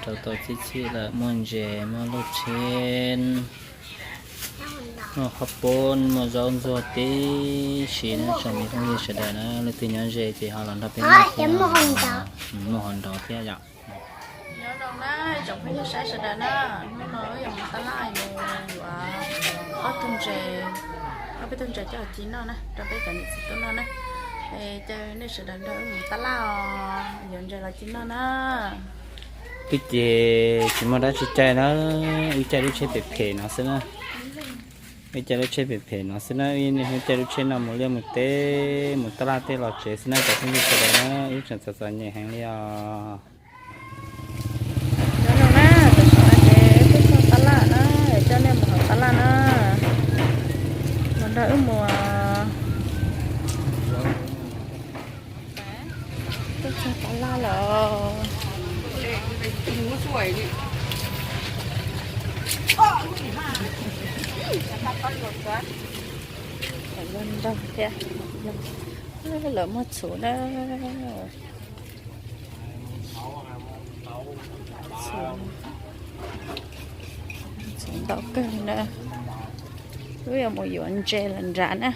Tau tau txhij txhij lawm, muaj ntses, muaj lauj tsheb, muaj qhov poob, muaj zaub ntxuag tib si na tsoom me phooj ywg sawv daws na. Leej twg nyob ze ces ho los nrog peb noj thiab. Muaj hauv nrov thiab yom. Nyob zoo na tsoom phooj ywg saib sawv daws na, hnub no wb yuav mus tab laj mus yuav ob tug ntses, ob peb tug ntses coj los ci noj na, rau peb cov niam txiv tub noj na. Es caw nej sawv daws nrog wb mus tab laj os, yuav ntses los ci noj na. Twb ces tsis muaj dab tsi caij na, wb caij lub tsheb phem phem no xwb na. Wb caij lub tsheb phem phem no xwb na, wb niaj hnub caij lub tsheb no mus liaj mus teb, mus tab laj tej los tsev xwb na cov phooj ywg sawv daws na, wb tseem txom txom nyem heev li os. Nyob zoo na, tam sim no ces wb tuaj txog tab laj na, es coj nej mus hauv tab laj na, los nrog wb mus. Tuaj txog tab laj lawm. Ntau thiab, lawv muag txhuv na. Txhuv ntau kawg na. Wb yuav mus yuav ntses los nram na.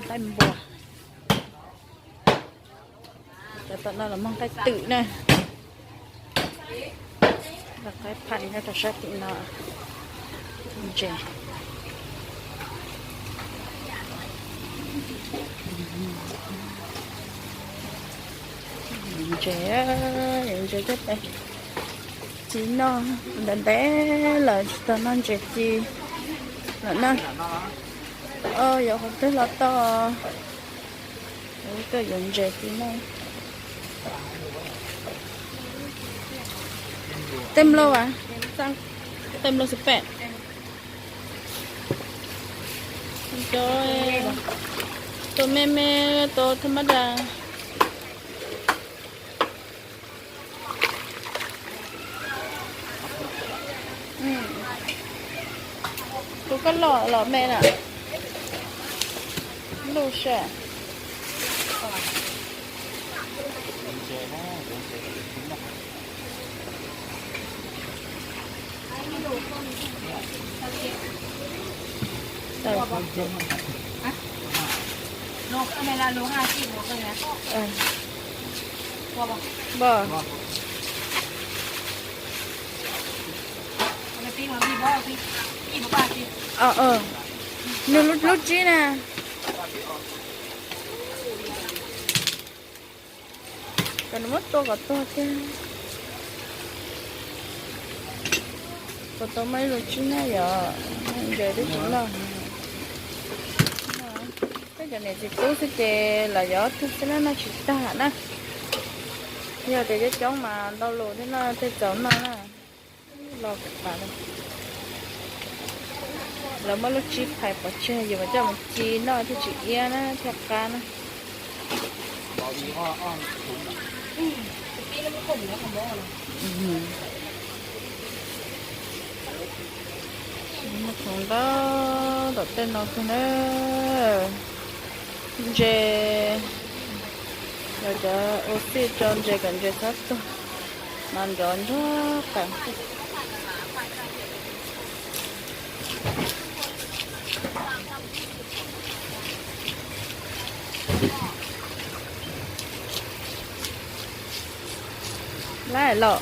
Nqaij npua. Cov tom no los muag nqaij twm na. Los qaib phais nyob rau sab tim no. Ntses. Ntses, ntses coj pais ci noj, ntev ntev lawm tsis tau noj ntses ci lawm na. Yuav qhov twg los tau. Tuaj yuav ntses ci noj. Tej nplooj as, tej nplooj xwb pem. Cov tus me me, tus thaj mab da. Tus koj lom lom me na. Lub sij. Npog. Nws lub tsib na. Kom nws muab tua kom tuag kiag. Puas tau muaj ib lub tsib na yom? Ntses twb tsis loj. Peb cov niam txiv tub xwb ces los yuav ob tug xwb na, noj tsis tag na. Yog tias coob coob mas ntau lus thiab noj tej txaus noj na. Los, lawv muab lub tsib phais pov tseg, yus mas coj mus ci noj thiaj tsis iab na thiaj qab na. Muaj khoom ntau tom tej no kawg na. Ntses, los cov ua xij rau ntses kom ntses txhob tuag, mas nrov nrov qees. Lab los.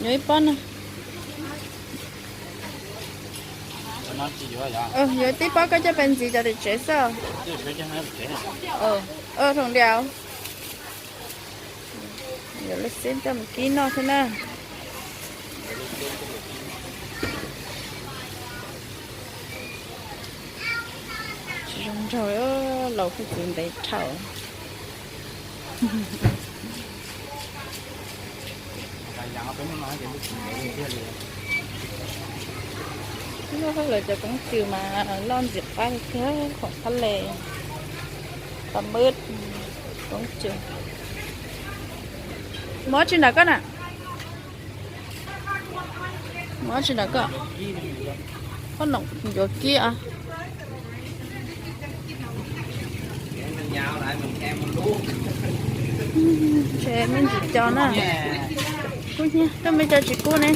Yuav ib pob na. Yuav tib pob koj coj pes ntxiv cov tim tsev xwb. Thoom diam. Yuav lub xib coj mus kib noj xwb na. Tsis Nrog laus kuj txwv ntev dhau. Lawv cov koob cws mas loj ntxim qab kawg, khoom qab le, pab mub, koob cws. Muab tsi nram koj na. Muab tsi nram koj. Koj nom yuav kib os. Ntshe me ntsis co na. Kub hnyiab, koj me co tsis kub ne.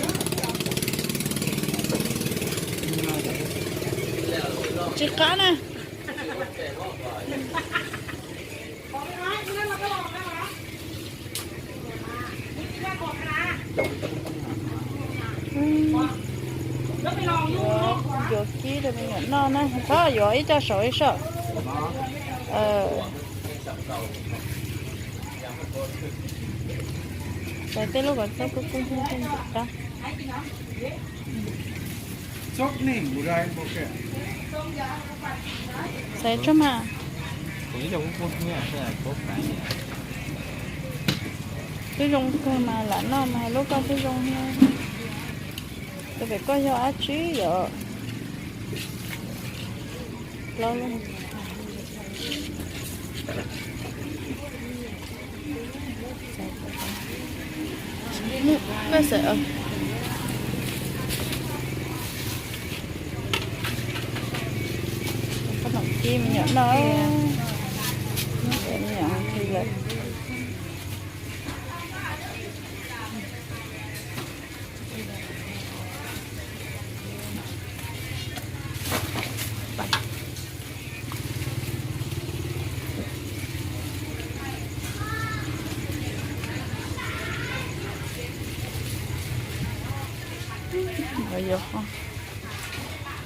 Tsis qab na. Yuav kib rau me nyuam noj na, txhob yuav ib co saud ib saum. Xaiv tej lub kom txhob kub kub thiab tej ntxim qab. Xaiv tsob mas. Twb zoo kawg mas lam noj mas lub koj twb zoo thiab. Tus pem koj yog dab tsi yom? Plaub lub. Koj xav koj nom kib me nyuam noj, me nyuam khi lawm.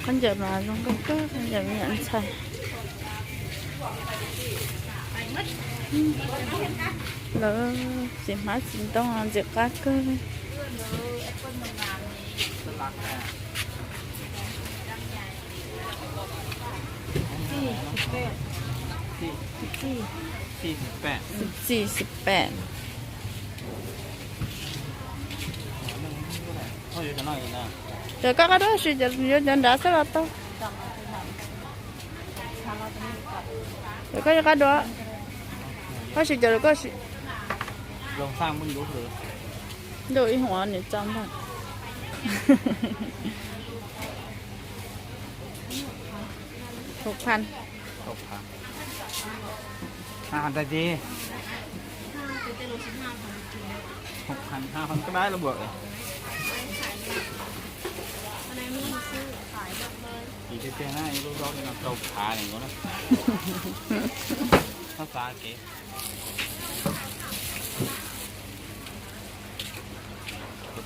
Qhov ncauj mas zoo nkauj kawg, qhov ncauj me nyuam ntxhais. Lawv txiv hmab txiv ntoo ntxim qab kawg. Xib txis xib pem. Cov koj qab duab sis yuav cov nrad xwb los tau. Cov koj yuav qab duab, koj sis cov koj sis. Ntuj ib hua nws txo ntag. Hauv phan. Rau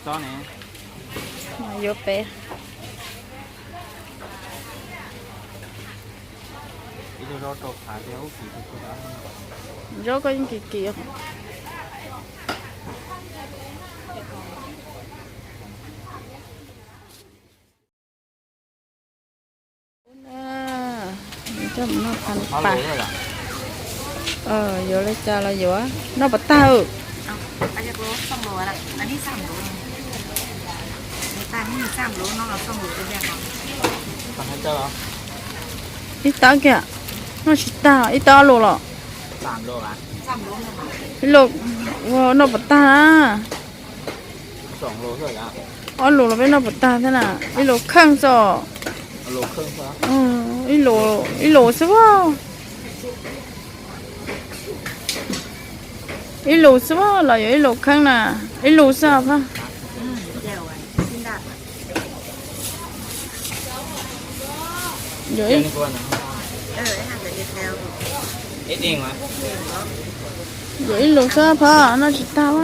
phav ne. Yuav pem. Zaub koj yeej kim kim. Coj mus noj phav pas. Yuav li cas los yuav, noj puas tag? Ib tab kiag, noj tsis tag, ib tab ob lus los. Ib lus, ua noj puas tag na. Ob lus los peb noj puas tag thiab na, ib lus kheej xwb. Ib lus xwb. Ib lus xwb los yuav ib lus kheej na, ib lus xwb pab. Yuav ib lus xwb pab, noj tsis tag.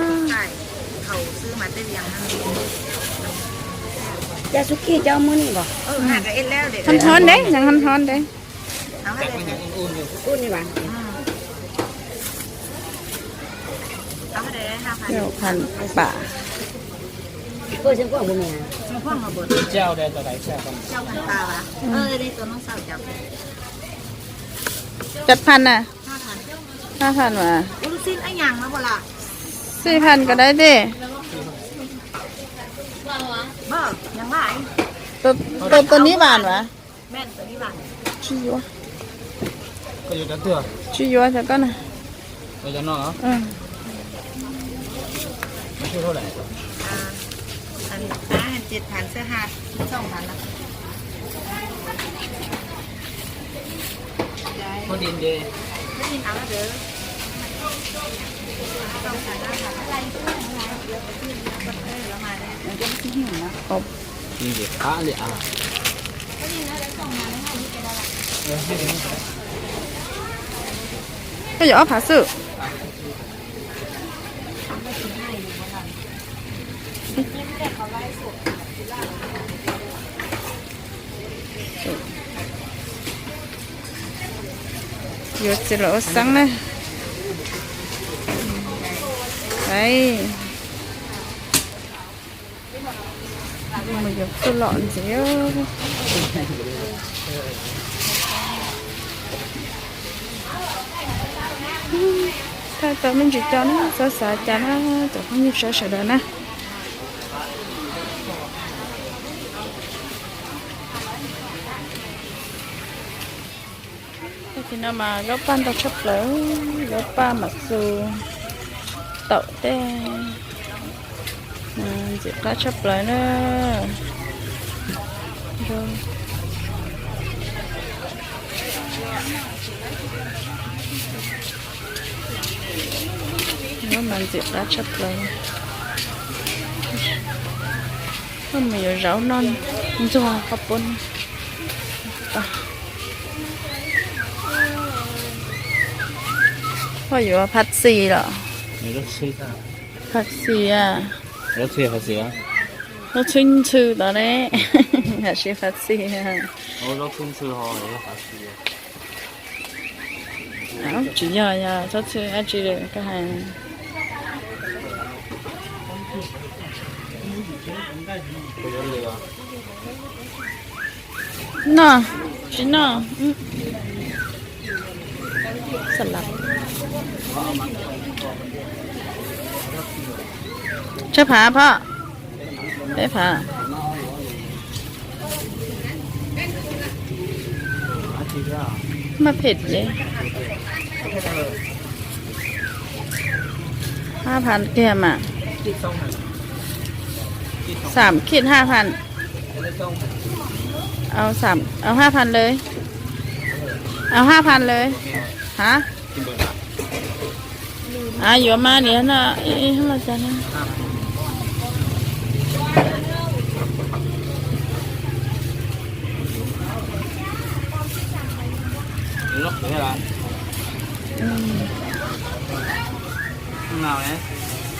Hov hov ntev, hov hov ntev. Pam. Cov phan na, ha phan mas, xij phan ko dai tej, tau tau nib vas mas, tsis yuav, tsis yuav cov ko na. Koj yuav ob phav xwb. Yuav txiv los ua xeeb na. Mus yuav txuj lom ntxiv. Thaij tau me ntsis cov na, txhob xav cas na, cov phooj ywg sawv daws na. Tam sim no mas zaub paj ntau tshaj plaws, zaub paj mam xu, taum tej, ntxim qab tshaj plaws na. Zaub mas ntxim qab tshaj plaws. Mus yuav zaub noj ntxuag qhov pub. Koj yuav phav xis los? Phav xis, zaub txhwb ntxhw tod ne, hais tsis phav xis. Tsis yog, yog txhob txhwb dab tsi koj hais. Noj, tsis noj. Tsawg phav phom? Peb phav. Maj phem li. Hab phav kiag mas. Xam khij hab phav. Au hab phav lawm. Au hab phav lawm. Ha? Yuav mas niam no, los cas no.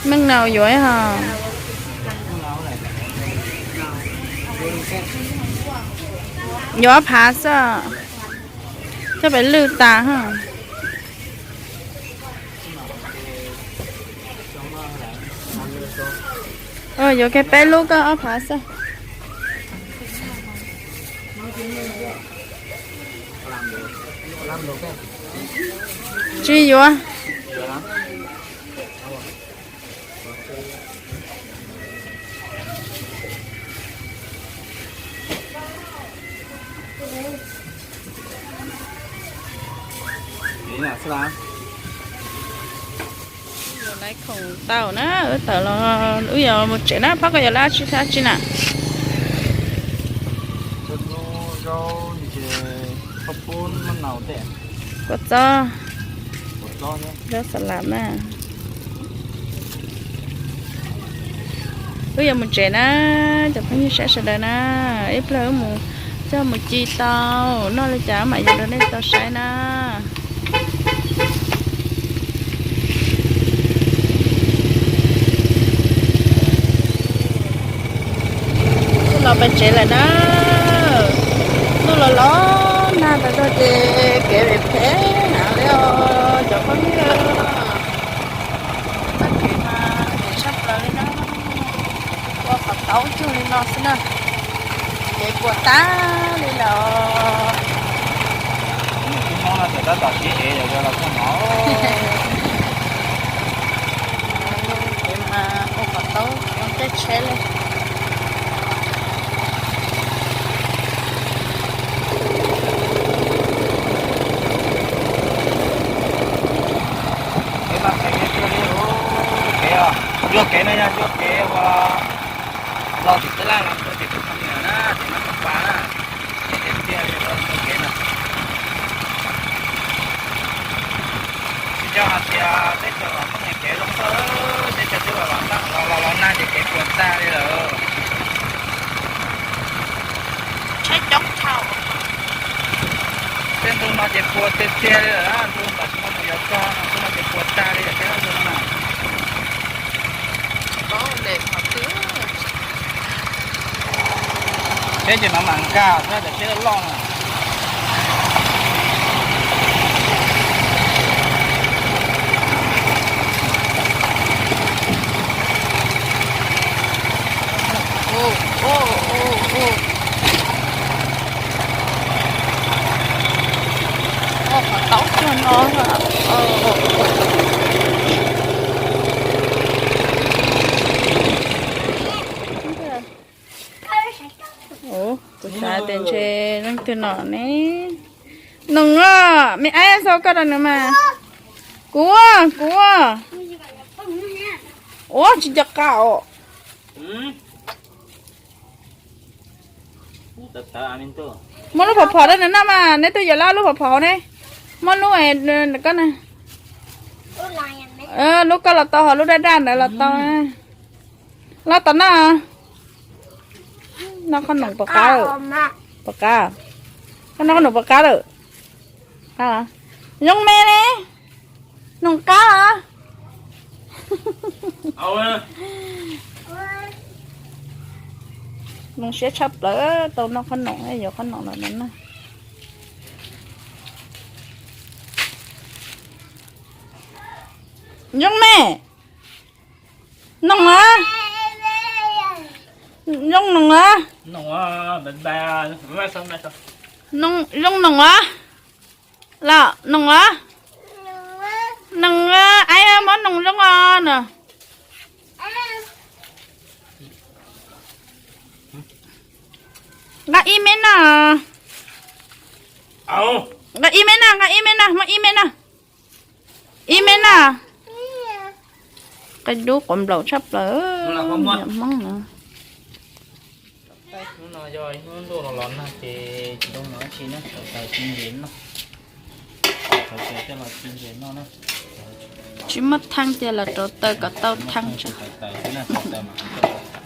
Meej naus yuav ho. Yuav phav xwb, coj pem lwj tas. Yuav kiag peb lub, koj ob phav xwb. Tsis yuav. Laiv khoom tau na, wb tawm los wb yuav mus tsev na. Phauj, koj yuav lawv dab tsi thiab dab tsi na? Kua txob, zaub xa las na. Wb yuav mus tsev na, cov phooj ywg saib sawv daws na. Ib pliag wb mus, coj mus ci tau noj li cas mam yuav rau nej tau saib na. Los pem tsev lawm na. Ntuj los los nag tas zog ces kev phem phem heev li os cov phooj ywg. Txoj kev mas phem tshaj plaws li na. Ua qhov taub cuag li no xwb na. Kev puas tag li lawm. Tom tib ev yog los txog no. Ces mas ua kom tau ua tej tsheb li. Kev mas phem tiag tiag li, kev os, ncua kev no yog ncua kev uas los tim Teb Laj los rau tim tus poj niam na, tim Mab Paj Pas na. Tiag tiag li, ncua kev no. Tsis yog hais tias teb chaws los Hmoob kev zoo xwb, teb chaws twb los los nag ces kev puas tag li lawm. Tsheb coob tshaj. Tej ntu no ces puas tiag tiag li lawm, ntu tam sim no mus yuav txog ntu no ces puas tag li lawm, tej ntu no na. Tsheb ces mam mam nkag xwb, cov tsheb loj loj na. Qhov taub cuag no. Kuv xav tias ntshe leej twg no ne. Noog, me aib, xa koj rau nws mas. Kuv, kuv. Ua tsis nco qab os. Muab lub phom phom rau nws noj mas, neb twb yuav lub phom phom ne. Muab lub koj na. Lub koj los tau, ho lub daj daj ntawd los tau. Los tom no. Noj qhob noom puas qab lawm? Puas qab? Koj noj qhob noom puas qab lawm? Zoo me ne. Noom qab los? Zoo siab tshaj plaws, tau noj qhob noom, yuav qhob noom los no na. Zoo me. Noog a. Zoo noog a. Zoo noog a. Los noog a. Noog a, aib muab noog zoo os na. Nqa ib me noj. Nqa ib me noj, nqa ib me noj, muab ib me noj. Ib me noj. Qab dub quav nplaum tshaj plaws, yam Hmoob na. Hnub no yog hnub ntuj los los nag ces tsis zoo noj dab tsi na, rauv taws tib ntses noj. Rauv taws coj los tib ntses noj na. Tsis muaj thaaj ces los rauv taws kom tau thaaj tso. Rauv taws xwb na, rauv taws mas,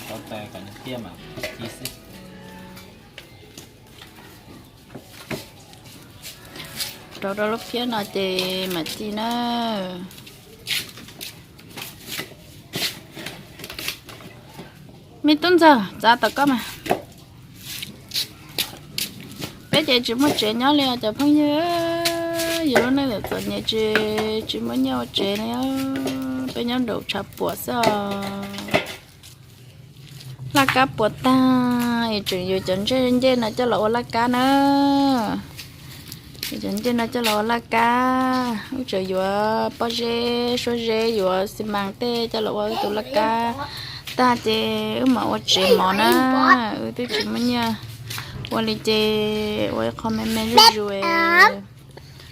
rauv taws kom nws tiaj mas ci xwb. Rauv rau lub phiab no ces mam ci na. Me tub ntxawg, txav tom koj mas. Peb ces tsis muaj tsev nyob li os cov phooj ywg, yus lub neej txom nyem tsis, tsis muaj nyiaj ua tsev li os. Peb nyob nraum tshav puam xwb os. Laj kab puas tag es tseem yuav cov ntsej ncej no coj los ua laj kab na. Yuav cov ntsej no coj los ua laj kab, wb tseem yuav pob zeb, suab zeb, yuav xi mas tej coj los ua wb tus laj kab tag ces wb mam ua tsev mov na. Wb twb tsis muaj nyiaj ua li ces ua ib qho me me zuj zus,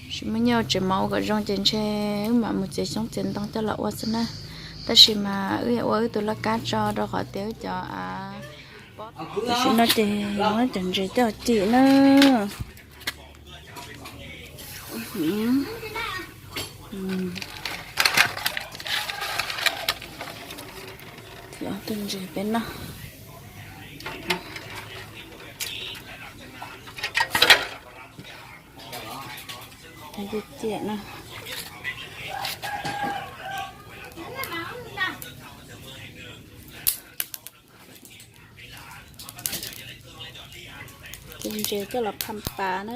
tsis muaj nyiaj ua tsev mov ua kom zoo ces ntshe wb mam mus txiav xyoob txiav ntoo coj los ua xwb na. Tab sis mas wb yuav ua wb tus laj kab tso rau qhov tias wb cov av, tam sim no ces muab cov ntses coj ci na. Thiab tus ntses peb noj. Ciam ciam na. Tus ntses coj los pham pas na,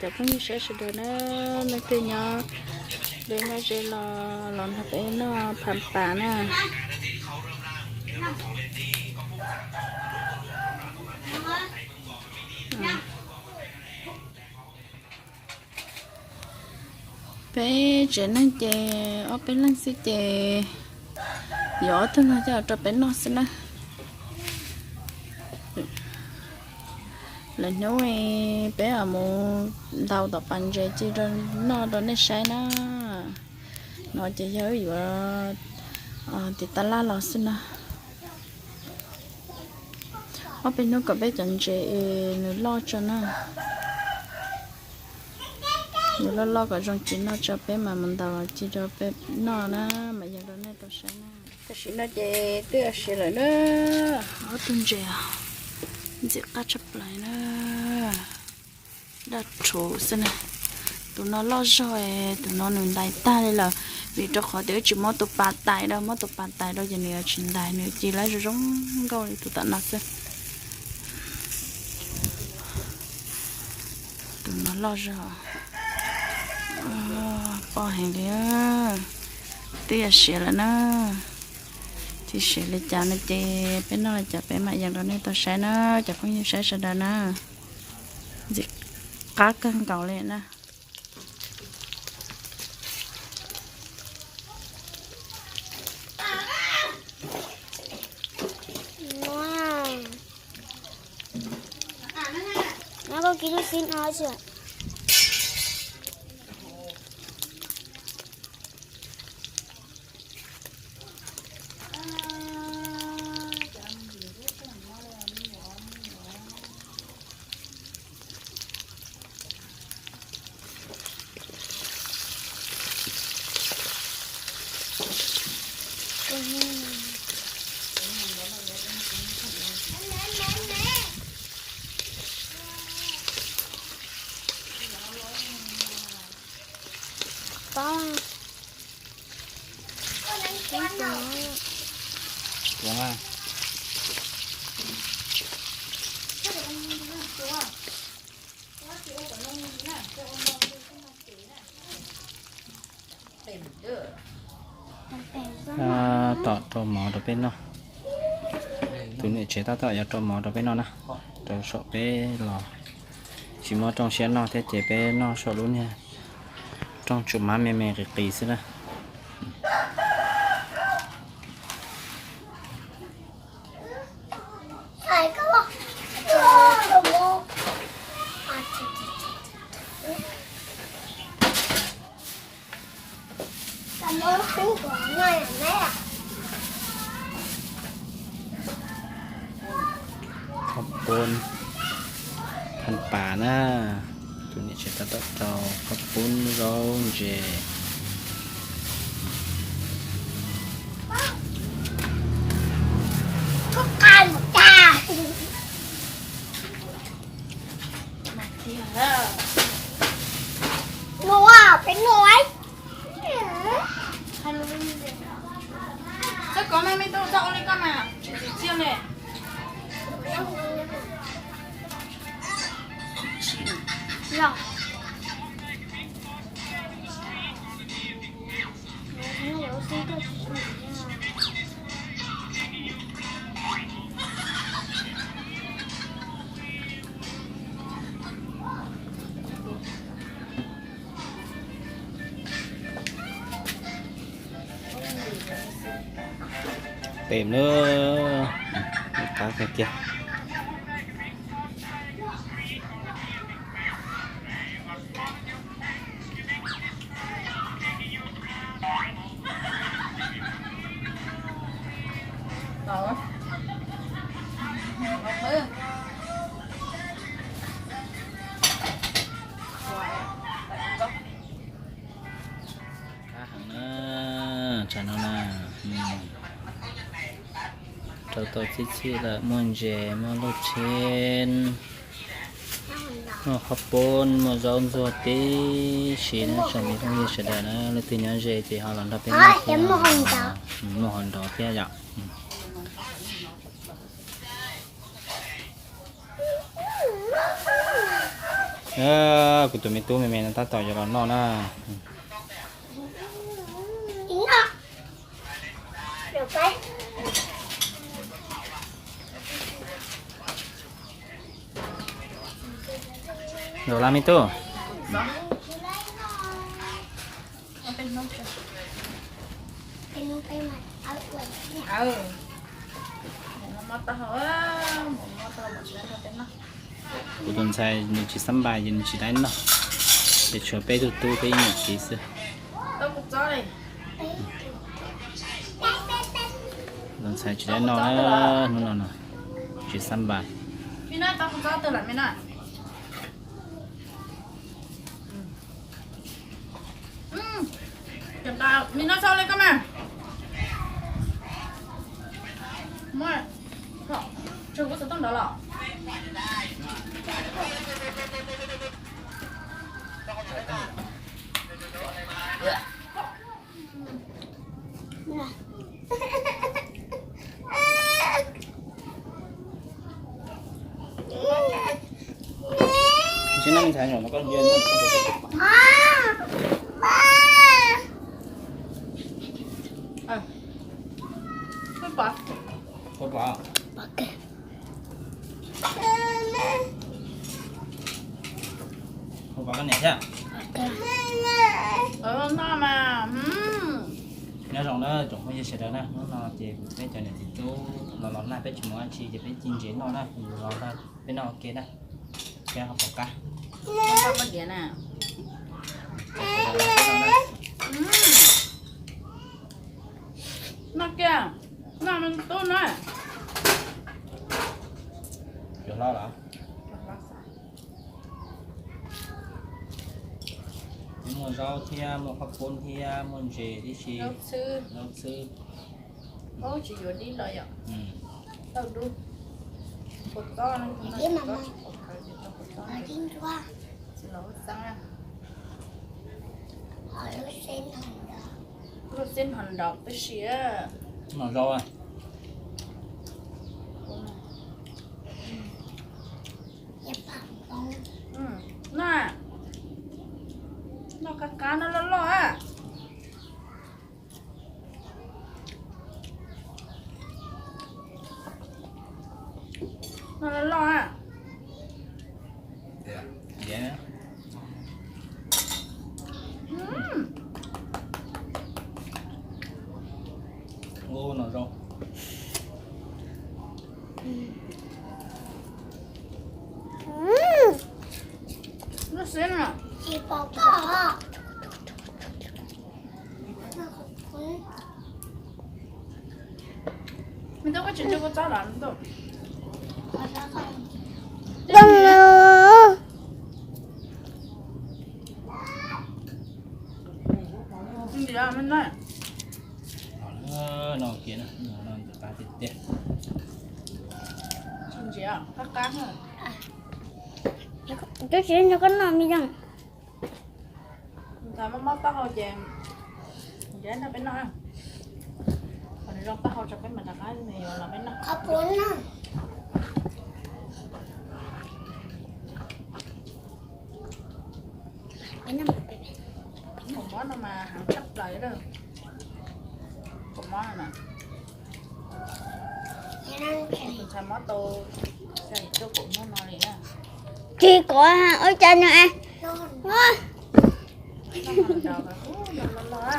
cov phooj ywg sawv daws na, leej twg nyob deb nyob ze los los nrog peb noj pham pas na. Peb tsev neeg ces ob peb leeg xwb ces yuav ob tug no coj rau peb noj xwb na. Lwm hnub peb mus ntaus tom pas ntses ci rau noj rau nej saib na. No ces yog wb yuav tiv tab laj los xwb na. Ob peb hnub kom peb cov ntses es nws loj tso na. Nws loj loj kom zoo ci noj tso peb mam mus ntaus los ci rau peb noj na, mam yog rau nej tau saib na. Tam sim no ces twb siav lawm na, ob tug ntses ntxim qab tshaj plaws na. Daj rhuv xwb na. Tus no loj zog, tus no nws ntais tag li lawm, vim rau qhov tias wb tsis muab tus pas tais rau, muab tus pas tais rau ces nws yuav tsis ntais, nws ci lawv zoo zoo nkauj li tus tom no xwb. Tus no loj zog, poj heev li. Twb yog siav lawm na. Tsis siav li cas no ces peb noj li cas peb mam yees rau nej tau saib na, cov phooj ywg saib sawv daws na. Ntxim qab kawg nkaus li na. Nó có ký lub xín o chưa? Có. Đúng rồi. Tom rau mov rau peb noj. Tus niam tsev tab tom yuav rau mov rau peb noj na. Rau saum peb los tsis muaj rooj siab noj thiab ces peb noj saum lub niag rooj tsum mab me me qis qis xwb na. Qhov poob, than pas na, tus niam tsev tab tom rau qhov poob zaub ntses. Xwb ko me me tub txhob ua li ko mas tsis txim txiaj li. Pem lawm, qab kawg kiag. Qab heev na, tsam no na. Rau tau txhij txhij lawm, muaj ntses, muaj lauj tsheb, muaj qhov poob, muaj zaub ntxuag tib si na tsoom me phooj ywg sawv daws na, leej twg nyob ze ces ho los nrog peb noj thiab. Muaj hau nrov thiab yom. Kuv tus me tub me me no tab tom yuav los noj na. Zaum laj me tub. Mus mob taub hau, mus mob taub hau. Kuv tus ntxhais nws tsis xab npais ces nws tsis dai noj, ces tshuav peb tug tub peb ib niam txiv xwb. Tus ntxhais tsis dai noj na, hnub no no tsis xab npais. Hu pom koj niam thiab. Nyob zoo na tsoom phooj ywg sawv daws na, hnub no ces kuv peb cov niam txiv tub los los nag peb tsis mus dab tsi ces peb ci ntses noj na, los nag peb noj ua ke na. Peb ho pom qab. Noj kiag, noj me tub na. Cov hlob los? Muaj zaub thiab, muaj qhob poob thiab, muaj ntses tib si. Zaub txhwb. Tsis yuav dib los yom? Tau dub. Puas txob no, tsis pom kawg ces tau puas txob. Tsis los ua xeeb. Lub xib hno nrov tib si. Noj zaub. Noj, noj qab qab, noj loj loj a. Noj loj loj a. Ua no zoo. Lub xib no. Me tub, koj tsis ntsib kua txob los me tub? Ntiav me na. No kiag na, no ntxim qab tiag tiag. Tsis ntiav, qab qab. Twb tsis nrog koj noj me zoo. Ntxhais mob mob taub hau ces nrhiav nrog peb noj. Qhov nws zoo taub hau tso peb mam rov qab nws yuav los peb noj. Qhov puav no. Kaum mob no mas heev tshaj plaws lawm. Kaum mob no mas. Tus ntxhais mob tau xya caum mob no li na. Tsis kom ua cas no a. Noj los los a.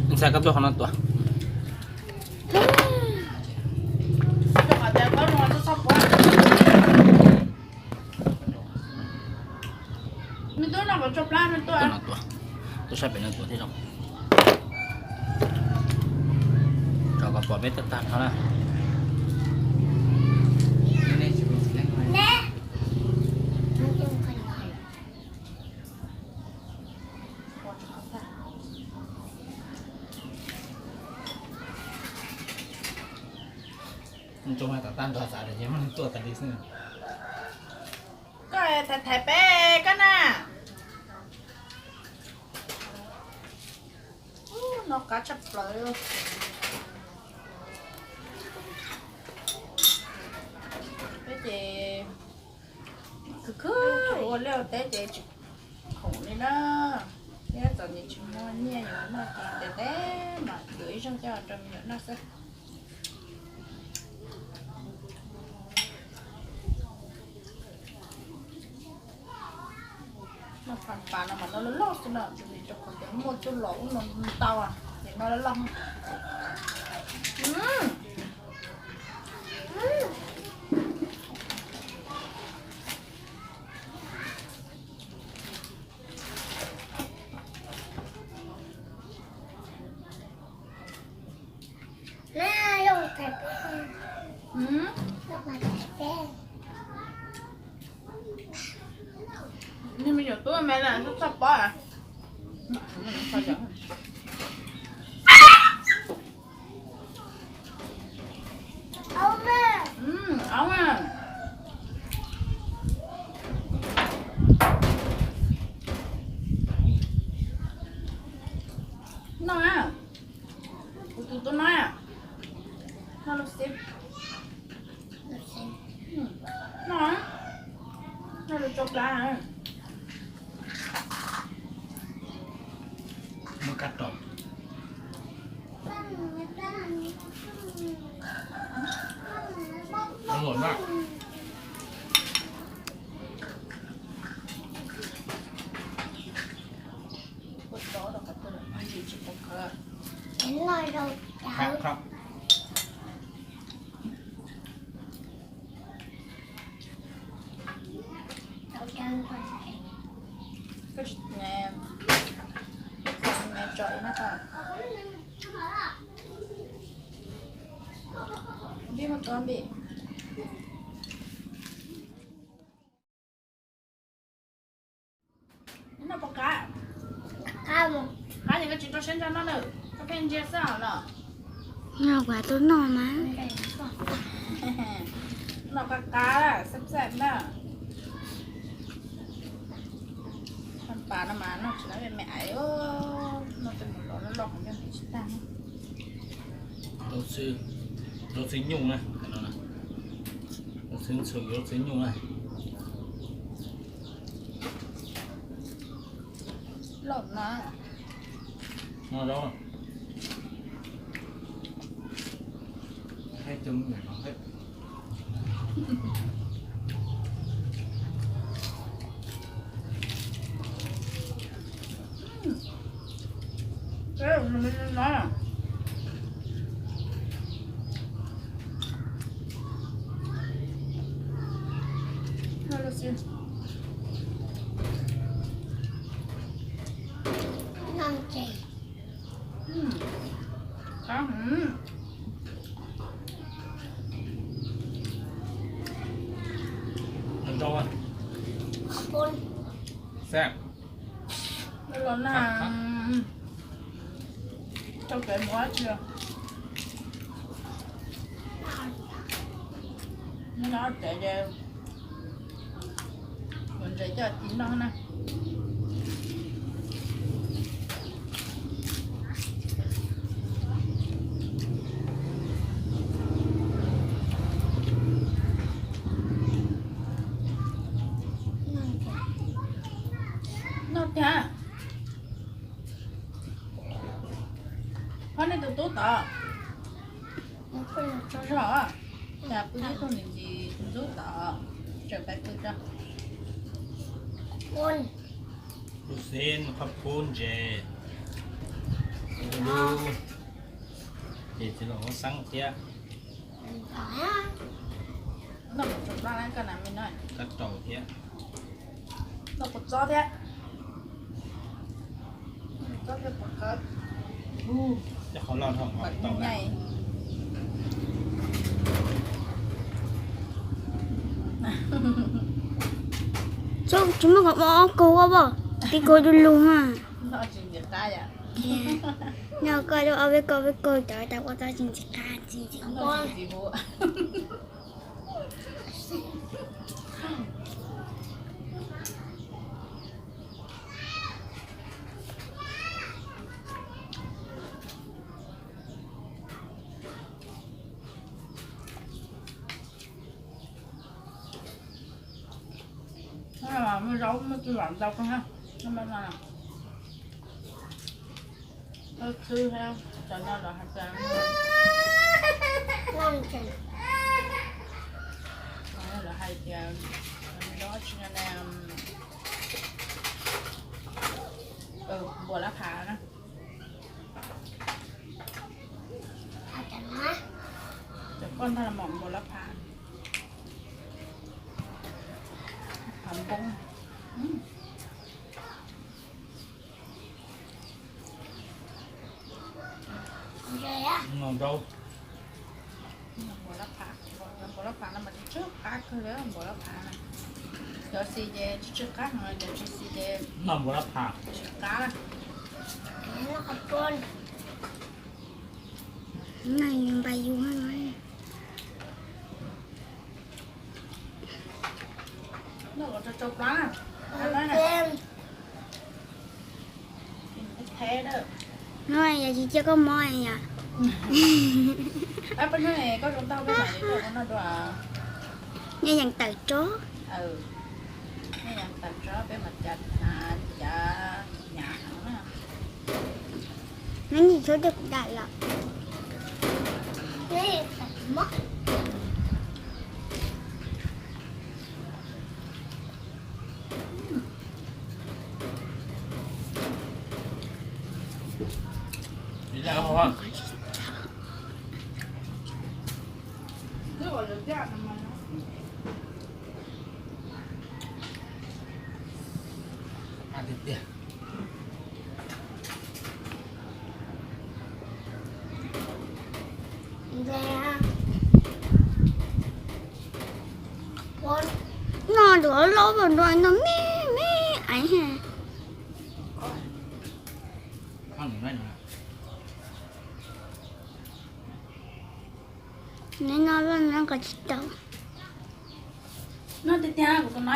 Ntxhais, koj tuaj qhov no tuaj. Tuaj sab pem no tuaj thiab zoo. Tso kom pom peb tag tag no na. Ntoo mas tom tag nrho xav tias nyias muab neeg tuaj tas li xwb. Koj thaiv thaiv peb koj na. Noj qab tshaj plaws. Peb ces khwv khwv ua liaj ua teb ces tsis khoom li na. Thiab txom nyem tsis muaj nyiaj yuav noj ces ntev ntev mam yuav ib zaug coj rau me nyuam noj xwb. Noj pas pas no mas noj loj loj xwb na, rau qhov tias muaj txuj lom ub no ntau ces noj loj loj. Niag me nyuam tub me na txhob pob. Noj, kuv tus tub no, noj lub xib. Noj, noj lub tsau plab. Muab kab rau. Noj pom qab, qab ces koj tsis rau siab ntso noj na, koj pheej ntsia xwb os los. Noj kuv tuaj noj mas. Noj qab qab xab xab na. Pas no mas noj tsis tau me me aiv, noj tej mus lov loj loj qhov ncauj tsis tag. Lov xwb nyuj na, lov xwb ntxhw yuav lov xwb nyuj na. Loj na. No da. Xab. Los na, tau kev mus dab tsi? Nyob no tsev ces mus ntses coj ci noj na. Noj tiag. Qhov nej tus tub tod, tso zog, cas pw ib tug ntxim ntxim ntxub tod, tseem pais pw tso. Lub xib qhov pub ntses, lub ces txiv los ua xeeb thiab. Noj puas tsaus plab na koj na me no? Kab rau thiab. Noj puas txob thiab? Txob thiab puas qawv? Cov qhov loj dhau mas tau na. Tsis muaj qhov muaj ob kaug ua pom tib kaug du lug ha. Noj koj lub ob peb kaug peb kaug cov tas ua tau tsis ntxim qab tsis ntxim nquab. Muaj zaub muaj txuj lom ntau kawg na. Muaj no, muaj txwb thiab, cov no lawv hais tias, lawv hais tias, cov no tsis ne, npua lab phav na. Cov koj ntag los mas npua lab phav, phav npoob. Npua lab phav, npua lab phav no mas tsw tsw qab kawg li, npua lab phav na. Cov xis ces tsw tsw qab heev, cov tsis xis ces npua lab phav tsis qab. Npaj yus. Noj kom tsau tsau plab na. Noj yog tsis cia koj mob yom. Nej yeej tawm tsob. Neb nim tshuab coj kuv daim los. No lus loj loj nrog no me me aiv. Neb noj loj no koj tsis tau. Noj tiag tiag kuv tus no.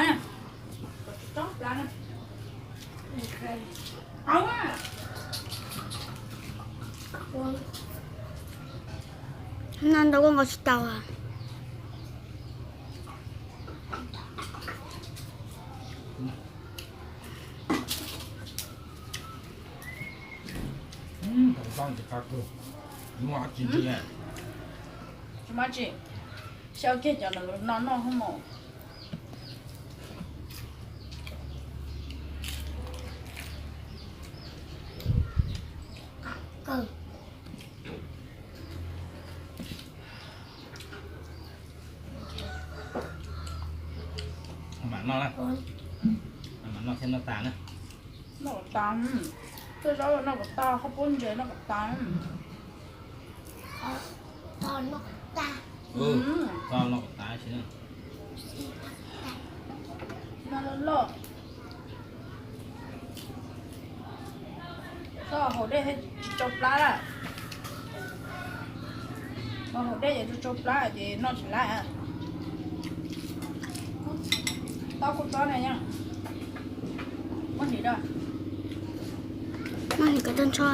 Noj ntau koj nkaus tsis tau. Tsis muaj tsis, xyaw kiag cov lawv no noj hos mus. Mam noj, mam noj thiab noj tas na. Noj kom tas, tej zaub noj kom tas, khaub poob ntses noj kom tas. Txhob noj kom tas tsis. Noj loj loj. Txhob haus dej thiab tsis tsau plab lawm. Haus dej ces tsau tsau plab ces noj tsis laib. Taub kua txob na yom. Muab hliv rau. Muab hliv kom tag nrho.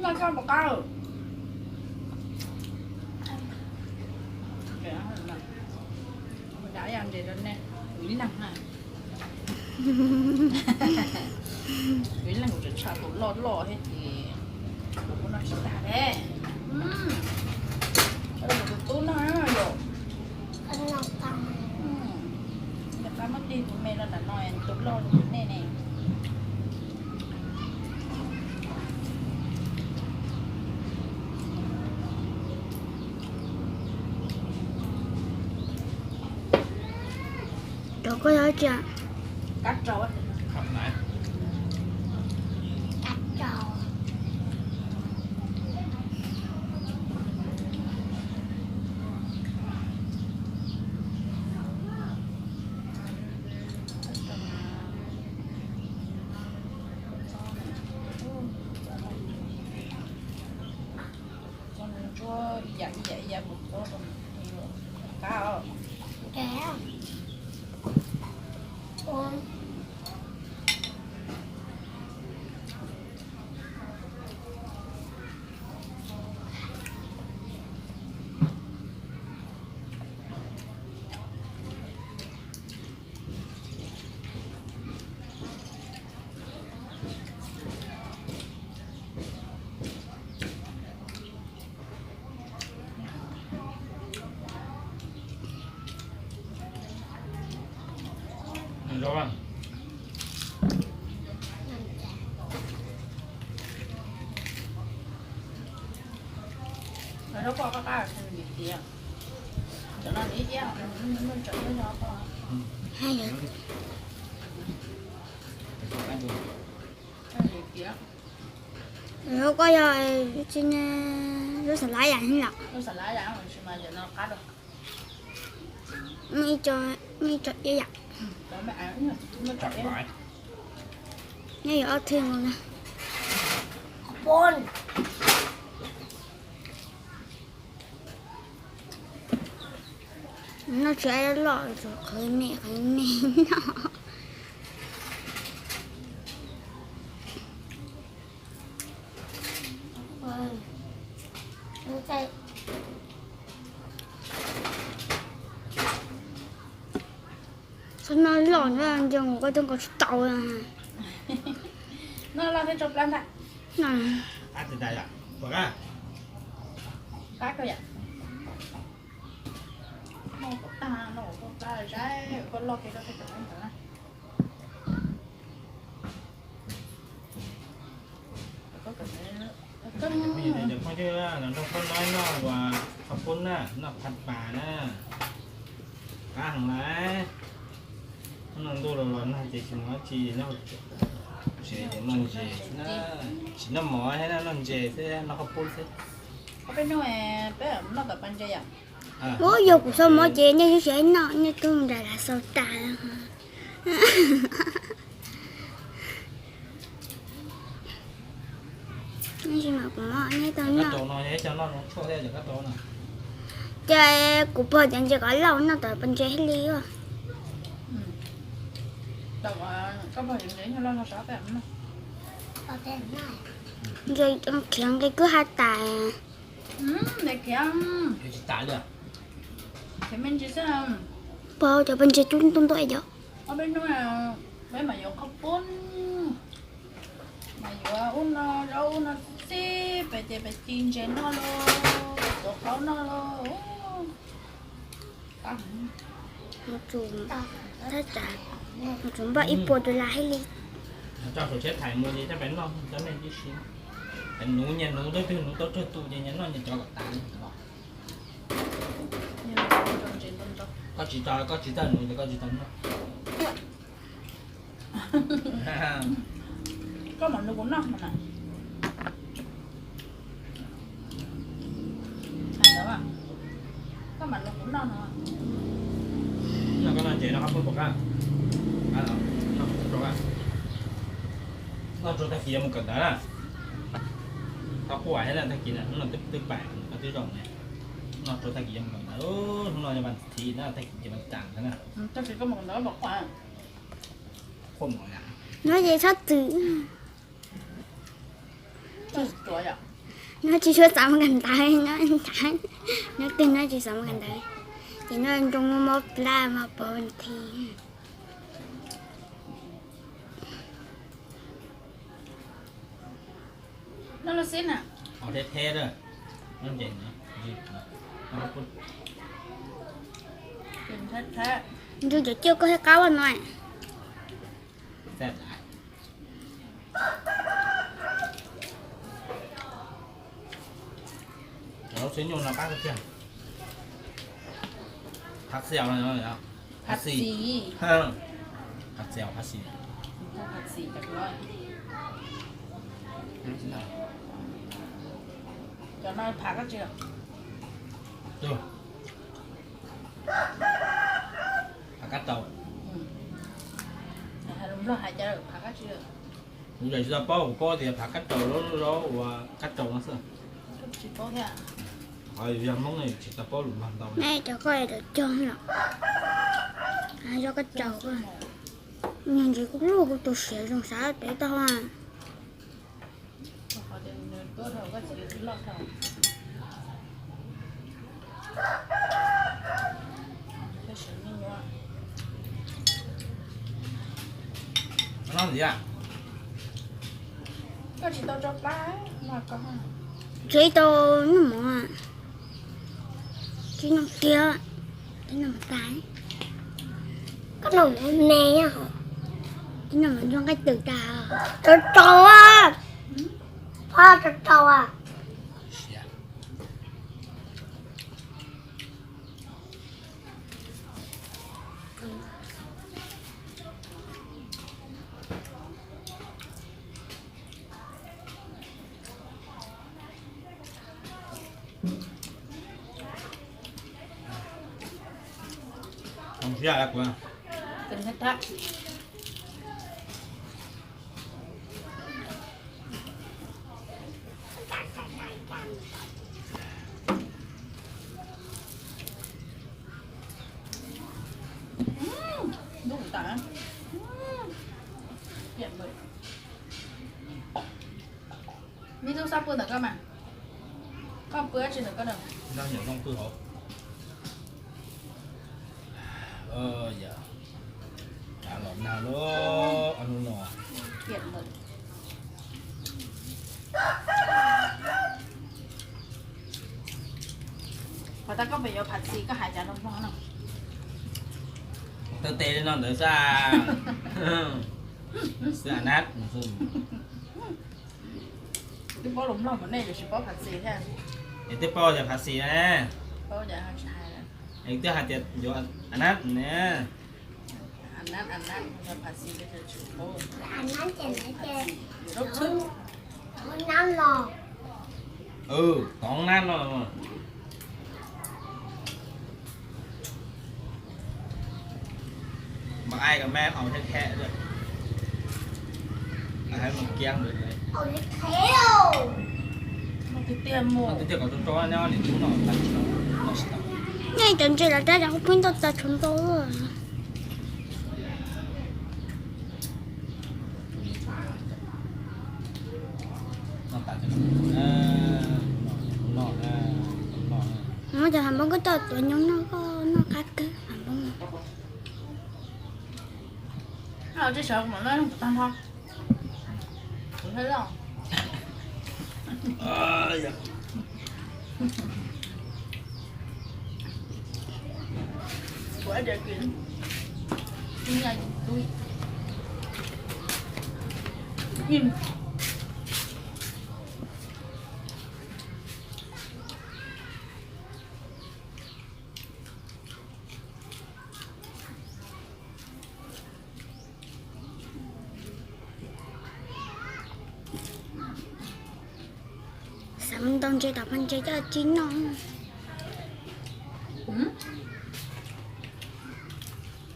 Noj koj puas qab? Ib leeg kuv tseem tshaj tus loj loj thiab ces kuv kuj noj tsis tag thiab. Tus tub noj yom. Noj qab muab tig tus me los nram no, tus loj tus nej ne. Cov koj yog tsi? Kab rau. Kab rau. Ntsuab ib yam ib yam ib yam mus txob rau Lub koj yog tsis ne, lub xav lab yam heev lawm. Muaj ib co, muaj ib co iab yam. Nyob yuav ob thwj nkaus na. Noj tsis loj, qhwv me qhwv me noj. Txhob noj loj na, nce mus koj twb nkaus tsis tau. Noj loj thiab tso plab ntag. Qab koj yam. Noj kom tag, noj kom plab saib koj loj thiab koj thiaj tso plab ntawd na. Cov phooj ywg, los nrog phob nob noj uas qhov pub na, noj phaj pas na, qab heev lawm. Noj ntuj los los nag ces tsis mus dab tsi, noj ntses, tsis noj mov thiab, noj ntses xwb, noj qhov pub xwb. Ub, yog kuv xav mov ces nej twb tsis noj, nej twb nrog lawv xav tas. Tsis mam kuv mov nej tau noj. Ces kuv pog cov ntses kom lauj noj tom pas ntses thiaj li. Ntses khiav nqi kwb ha tas. Pog cov pas ntses cub ntuj ntuj cov. Peb mas yuav qhov pub, mas yuav ub no zaub ub no xib pem ces pem ci ntses noj los, tuav qaub noj los. Mus tsum, mus tsum npaj ib puas dollar thiaj li. Tso saum tsheb thaiv mus ces coj peb noj cov nej tib si. Nuv nyias nuv tus twg nuv tau tsawg tus ces nyias noj nyias cov kom tas li. Koj tsis tau, koj tsis tau nuv ces koj tsis tau noj. Koj mam nug kuv noj no na. Koj mam nug kuv noj no. Noj koj noj ntses no qab pub puas qab. Noj rau tag kis yuav mus kawm ntawv na. Koj quaj thiab na, tag kis no hnub no twb pais koj twb zoo ne. Noj rau tag kis yuav mus kawm ntawv, hnub no yog vas thiv na, tag kis ces vas cas ntawd na. Nyob ces txhob txwm. Nyob tsis tshua xav mus kawm ntawv, nyob ntawd, nyob twg nyob tsis xav mus kawm ntawv. Ces noj nroo mob plab mob pov thi. Noj loj xwb na. Ntsug cov cuaj koj thiaj qab ua no. Cov lub xib nyuj no qab tiag. Hạt xèo no, hạt xì. Hạt xèo, hạt xì. Cov no phav kab tsi? Phav kab taus. Nplog hais cov phav kab tsi? Kuv tsis tau paub, kuv paub tias phav kab taus, lub zaub uas kab taus no xwb. Tsis paub thiab. Qhov yus yog Hmoob ne yus tsis tau paub lus Nplog ntau. Cov koj cog no. Zov koj tsaug, ntshe kuv lub kuv tu siav zoo xav pem tau. Tsis tau noj mov, tsis noj kiag, tsis noj tas. Koj noj mov me, tsis noj mov ntxuag nqaij twm tas. Tau tau, phob tau tau. Mib tub xab pw ntawm koj mas, koj pw tsis ntawm koj na. Los nag lub hnub no. Qhov tas koj pem yuav phav xis koj hais cas rau Hmoob no? Tau tes li no ntawd xwb. Xwb a nab. Twb paub lus Nplog mas nej yuav tsis paub phav xis thiab. Es twb paub tias phav xis na. Es twb hais tias yuav a nab ne. Tov nab no. Mas ai kom me aus thiab khe, mus kiag ntawd. Nej cov ntses los rab zog pheej tau txaus tshuav ntau. Muab cov hav npoob koj coj tuav nyob noj, koj noj qab kawg hav npoob. Xav mus ntaus ntses tom pas ntses coj tsis noj.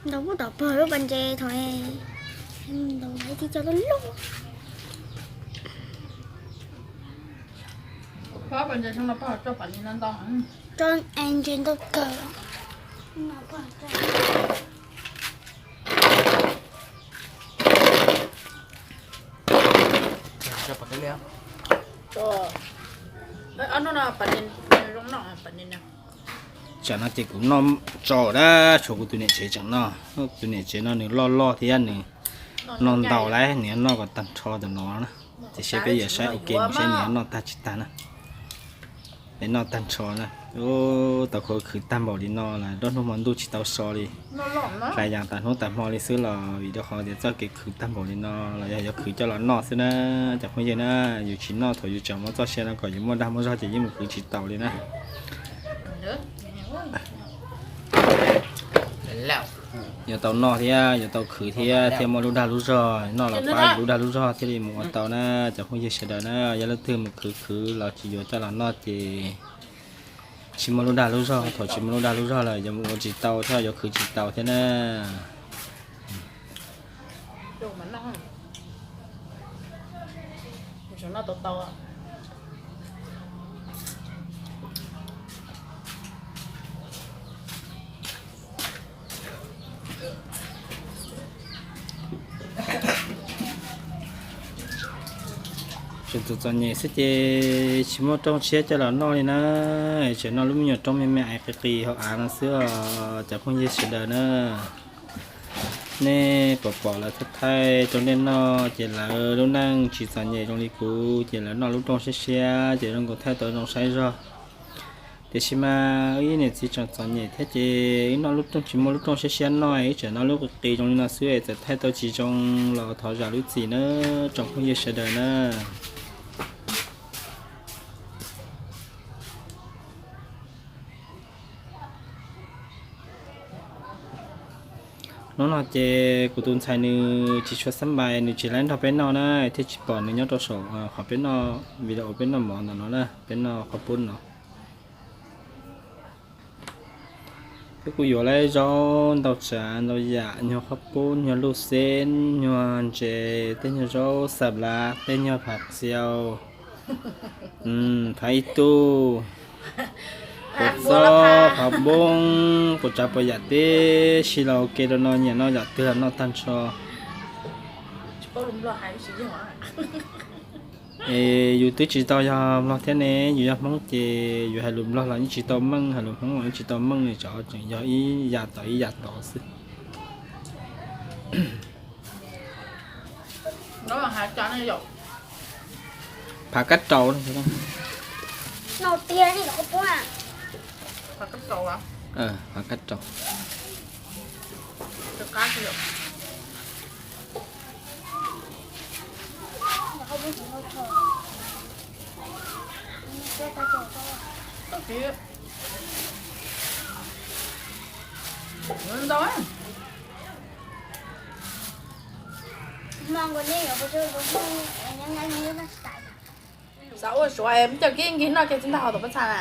Ntaus pub tom pog lub pas ntses thaum mus ntaus ib tib co loj loj. Tso es ntses ntau kawg. Tsam no ces kuv noj tso na, tshuav kuv tus niam tsev tseem noj, tus niam tsev no nws loj loj thiab nws noj ntau lawm, nws noj kom tag nrho tam no na. Ces seb peb yuav saib ua ke mus seb nws noj tag tsis tag na. Peb noj tag nrho na. Tau khwv khwv tag npaum li no los nruab hnub hmo ntuj tsis tau so li. Hlais yas tas hnub tas hmo li xwb los vim rau qhov tias txoj kev khwv tag npaum li no los yog yuav khwv coj los noj xwb na cov phooj ywg na. Yus tsis noj thaum yus tseem muaj txoj sia no kom yus muaj dag muaj zog ces yeej mus khwv tsis taus li na. Yuav tau noj thiab yuav tau khwv thiab thiaj muaj lub dag lub zog, noj los pab lub dag lub zog thiaj li mus ua tau na cov phooj ywg sawv daws na. Yog leej twg mus khwv khwv los tsis yuav coj los noj ces tsis muaj lub dag lub zog, thaum tsis muaj lub dag lub zog lawm yuav mus ua tsis tau thiab yuav khwv tsis tau thiab na. Tseem txom txom nyem xwb ces tsis muaj rooj tshiab coj los noj li na, tseem noj lub me nyuam rooj me me qis qis hauv av no xwb os cov phooj ywg sawv daws na. Nej pom pom lawv thaij thaij rau nej noj ces lawv lub neej tsis txom nyem zoo li kuv ces lawv noj lub rooj siab siab ces zoo nkaus thaij tau zoo saib zog. Tiam sis mas wb niam txiv tseem txom nyem thiab ces wb noj lub rooj tsis muaj lub rooj siab siab noj, wb tseem noj lub qis qis zoo li no xwb es txawm thaij tau tsis zoo los thov zam lub txim na tsoom phooj ywg sawv daws na. Hnub no ces kuv tus ntxhais nws tsis tshua xab npais, nws tsis laib nrog peb noj na, thiaj tsis pom nws nyob rau saum qhov peb noj video peb noj mov ntawm no na, peb noj qhov pub no. Peb kuj yuav lawm zaub ntau tsav ntau yam, nyuag qhov pub, nyuag luj xeb, nyuag ntses, tej nyuag zaub xa plav, tej nyuag phav xiau, phav ib tug, puas txob, qhov npoob, puas tsav puas yam teb si los ua ke rau no, nyiam noj yam twg los noj tag nrho. Es yus twb tsis tau yog Nplog thiab ne, yus yog Hmoob ces yus hais lus Nplog los yeej tsis tau meej, hais lus Hmoob los yeej tsis tau meej li, tseem yog ib yam tod ib yam tod xwb. Phav kab raus. Phav kab raus. Xav ua suav muab coj kib nkig noj kiag tsis ntag hauv tus pob txha na.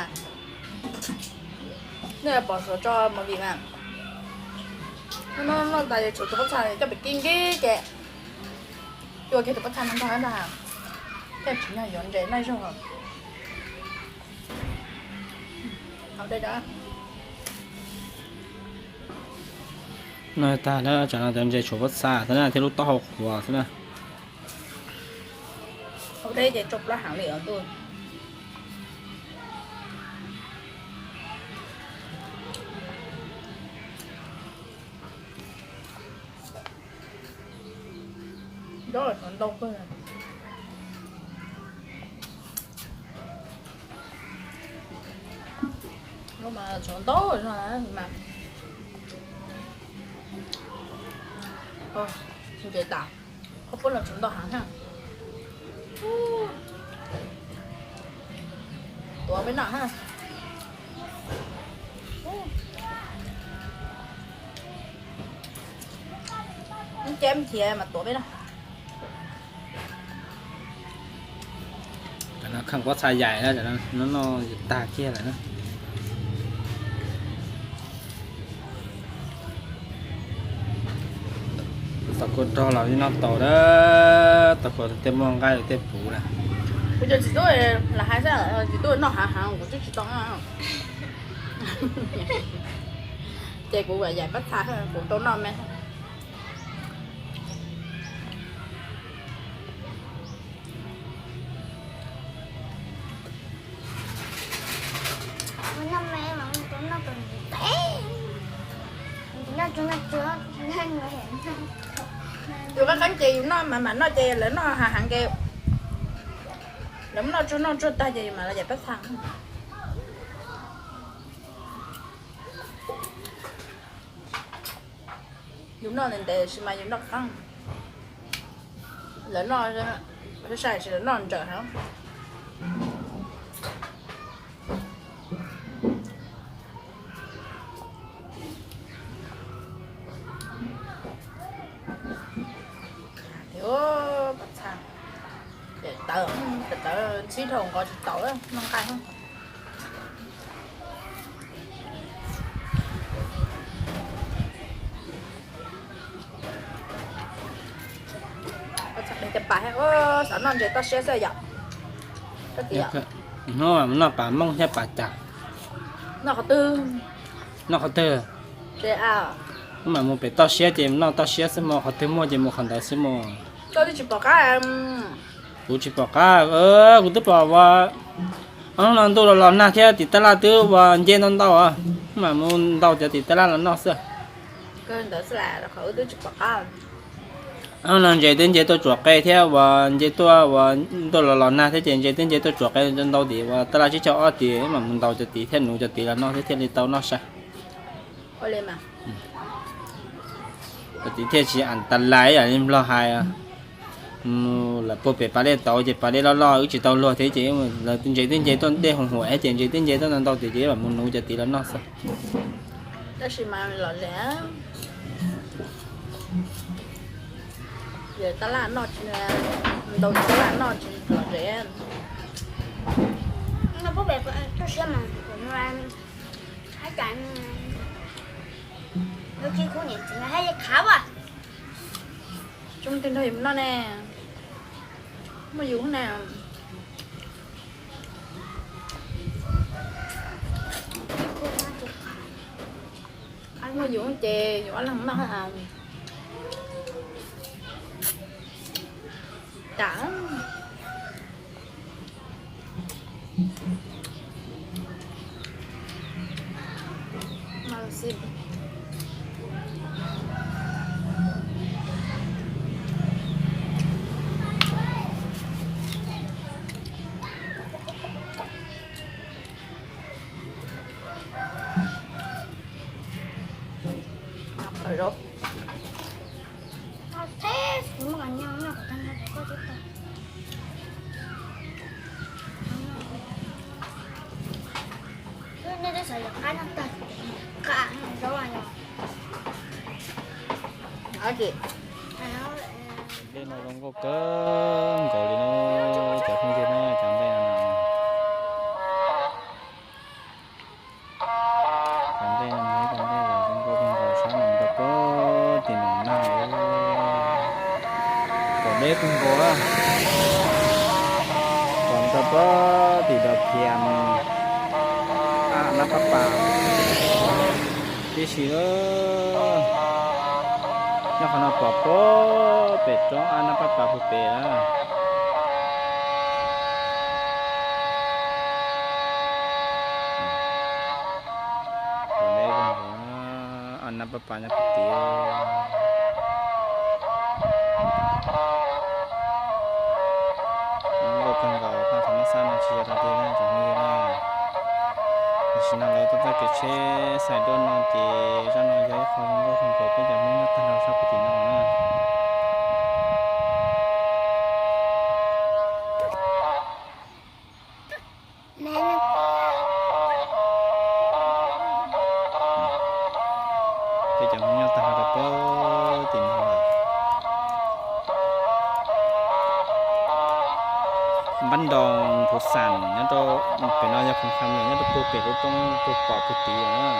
Nej pom suav tso movie mas, noj noj tas tshuav tus pob txha coj pem kib nkig ces cua kiag tus pob txha no ntag ntag. Tej tsis nyog yuav ntses noj zaug. Noj tag na, tsam no cov ntses tshuav pob txha xwb na thiab lub taub hau qhuav xwb na. Hauv deb ces tsau plab heev li os ntuj. Zaub los tshuav ntau kawg. Zaub mas tshuav ntau zog mas. Ntses tas, qhov pub los tshuav ntau heev thiab. Tuav peb noj. Cab nchiav mas tuav peb noj. Cov no kheej pob txha yaim na, cov no noj tag kiag lawm na. Tau kuv rog los noj tau na, tau kuv tej muaj nqaij tej puv na. Kuv cov txiv tub lam hais xwb, txiv tub noj hav heev kuv twb tsis tau noj. Ces kuv yaim pob txha kuv tau noj me. Yus qab qeeb ces yus noj mas mam noj ces lawv noj hav heev ces, lawv muab noj tsuag noj tsuag tag ces yus mam los yaim pob txha. Yus noj ntev ntev sis mas yus noj qeeb. Lawv noj sai sai sis lawv noj ntsawm heev. Pob txha, tawv, tawv ntxhib dhau nqos tsis taus, noj nqaij. Xav noj ntses toj siab xwb yom. Hnub noj pas mooj thiab pas cas? Noj qhov twg? Noj qhov twg? Mas mus pem toj siab ces noj toj siab xwb mog, qhov twg muaj ces mus qhov ntawd xwb mog. Koj twb tsis pom qab. Kuv tsis pom qab, kuv twb pom ua ob hnub no ntuj los los nag thiab tim tab laj twb ua nce ntau ntau, mam mus ntaus cov tim tab laj los noj xwb. Ob hnub no ntses twb nce tuaj tsuam qe thiab ua nce tuaj ua ntuj los los nag thiab ces ntses twb nce tuaj tsuam qe ntau tim ua tab laj tsib caug ob tim mam mus ntaus cov tim thiab nuv cov tim los noj thiab thiaj li tau noj sai. Cov tim thiaj tsis an tas lais ib yam li Nplog hais. Mus lawm puag pem pas dej tauv ces pas dej loj loj wb tsis tau luag thiab ces lawv ntses twb nce tuaj dej hoom huam ces ntses twb nce tuaj ntau ntau tim ces mam mus nuv cov tim los noj xwb. Tab sis mas los lawm yawm tab laj noj tsis, ntau tab laj noj tsis los zem. Hab cas lub tsis khub niam txiv hab li khav as. Tsoom twg nrog yus noj ne? Muaj yus na. Muaj yus ces yus ob leeg noj. Tas. Dej no zoo nkauj kawg nkaus li no, cov phooj ywg na, cov nplej no. Cov nplej no, cov nplej zoo nkauj kawg nkaus, sab no rau puag tim nram nag, pom deb kawg nkaus, pom rau puag tim dau phiam, ab nab pab pas tib si. Nyob qhov no pom puag pem roob ab nab pab pas puag pem lawm. Pom deb kawg nkaus, ab nab pab pas nyob puag tim. Zoo nkauj kawg nkaus, thaj thas mab xab no tsis yog dog dig na tsoom phooj ywg na. Tam sim no lawv tau txoj kev tsheb xais duab no ces zaj no yog ib qho zoo nkauj kawg nkaus peb cov Hmoob nyob tag nrho sab puag tim no na. Peb cov Hmoob nyob tag nrho rau puag tim no lawm. Npab ntoos Phuv Xam nyob rau pem no yog Phuv Xam nyob rau puag pem lub roob puag pom puag tid lawm na.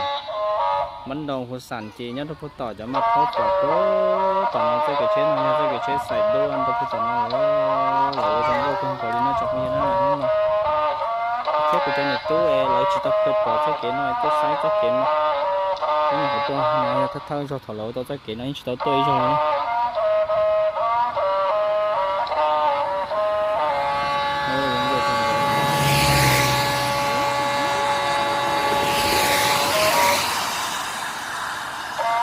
Npab ntoos Phuv Xam ces nyob rau puag tom cov maj phaub pom puag tom no, txoj kev tsheb no yog txoj kev tsheb xais duab rau puag tom no. Lawv ua zoo nkauj kawg nkaus li no tsoom phooj ywg na hnub no. Thiab kuv cov niam tub es lawv tsis tau pom txoj kev no es tuaj saib txoj kev no. Peb nyuam qhuav tuaj no yog thawj thawj zaug thaum lawv tau txoj kev no yeej tsis tau tuaj ib zaug li na.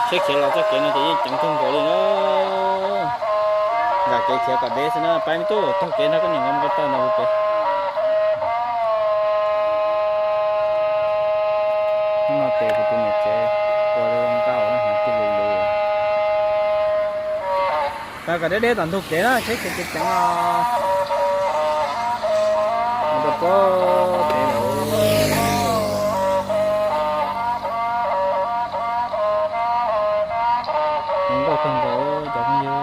Tsheb khiav los txoj kev no ces yeej ceev kawg nkaus li na. Zam kev khiav kom deb xwb na, pab me tub taug kev nrog koj niam nkawd mus ko taw ntawd pem. Hnub no tes kuv tus niam tsev ua zoo nkauj na, hnav tij lus lus. Tau kom deb deb tom ntug kev na, tsheb khiav ceev ceev os. Mus rau puag pem lawm. Zoo nkauj kawg nkaus cov phooj ywg.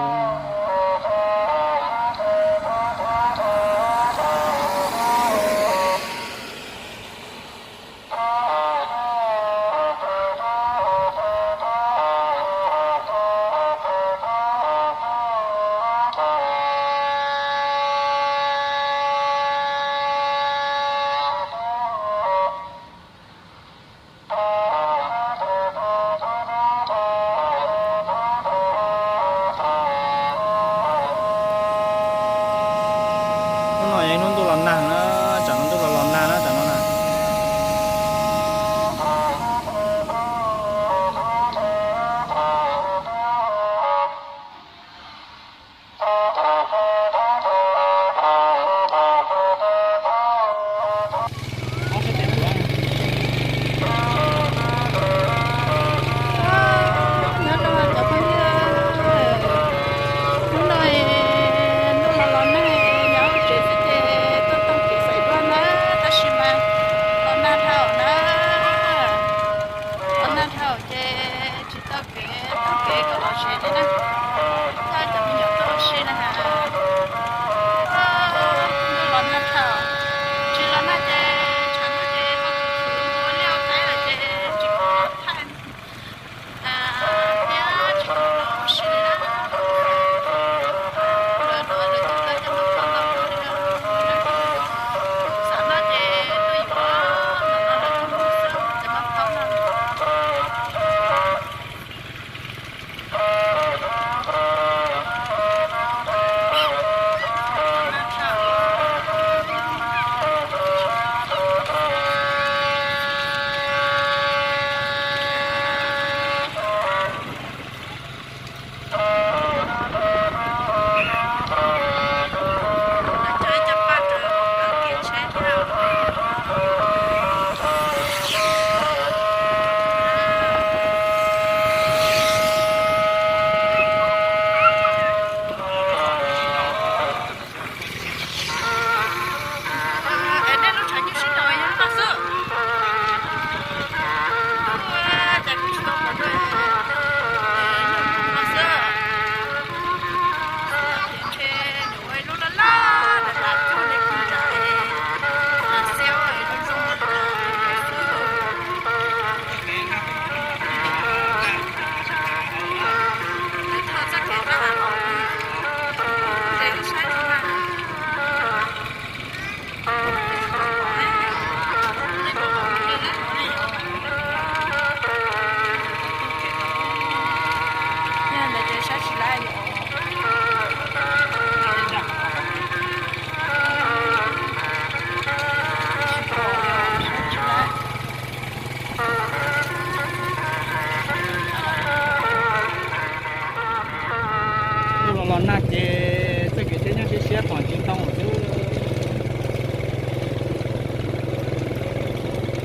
Nag ces txoj kev thiab nyob siab siab pom tsis ntoo xwb.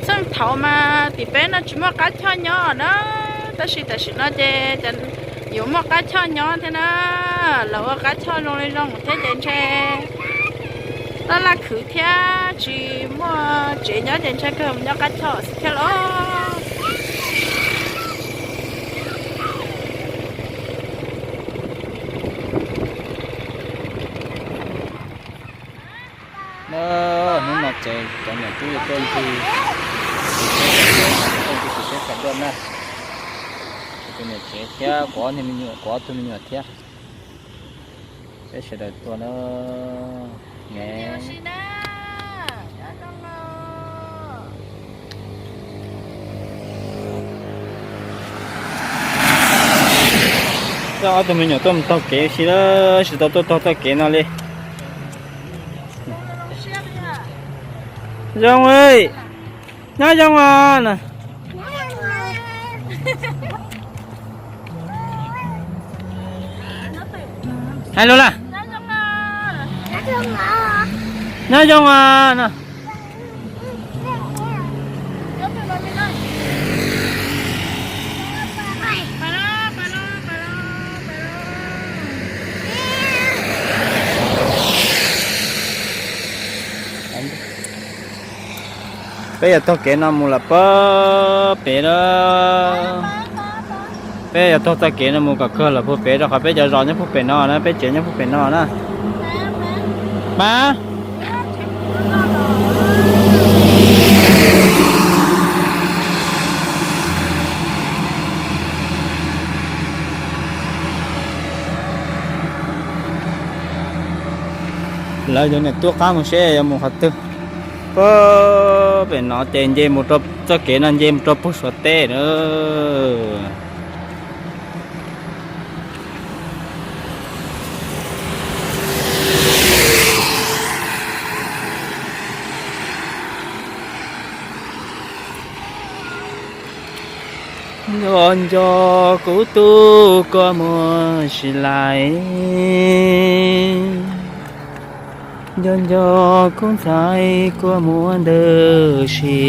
Txheej thaud mas tim peb no tsis muaj qab choj nyob na, tab sis tam sim no ces yuav muaj qab choj nyob thiab na. Lawv ua qab choj zoo li zoo thiab ces ntshe laj laj khwv thiab tsis muaj tsev nyob ces ntshe kawg mus nyob qab choj xwb thiab los. Na, hnub no ces cov niam tub yuav tuaj ncig, tuaj ncig xyuas seb xav duaj na. Kuv tus niam tsev thiab kuv ob tug me nyuam thiab. Peb sawv daws tuaj na. Ne, ob tug me nyuam tuaj mus taug kev si lawm, tsis tau tuaj taug txoj kev no li. Zoo, nyob zoo os. Hais lus las. Nyob zoo os no. Peb yuav taug kev no mus lawm pab pem lawm. Peb yuav taug txoj kev no mus kom kawg lawm puag pem rau qhov peb cov zos nyob puag pem no na, peb tsev nyob puag pem no na. Mas lawv yuav niam tuaj qab mus seb yuav mus qhov twg. Pab pem no ces nce mus rau txoj kev no nce mus rau puag Suav teb na. Nco nco kuv tub kua muag si lais, nco nco kuv ntxhais kua muag ntawd si,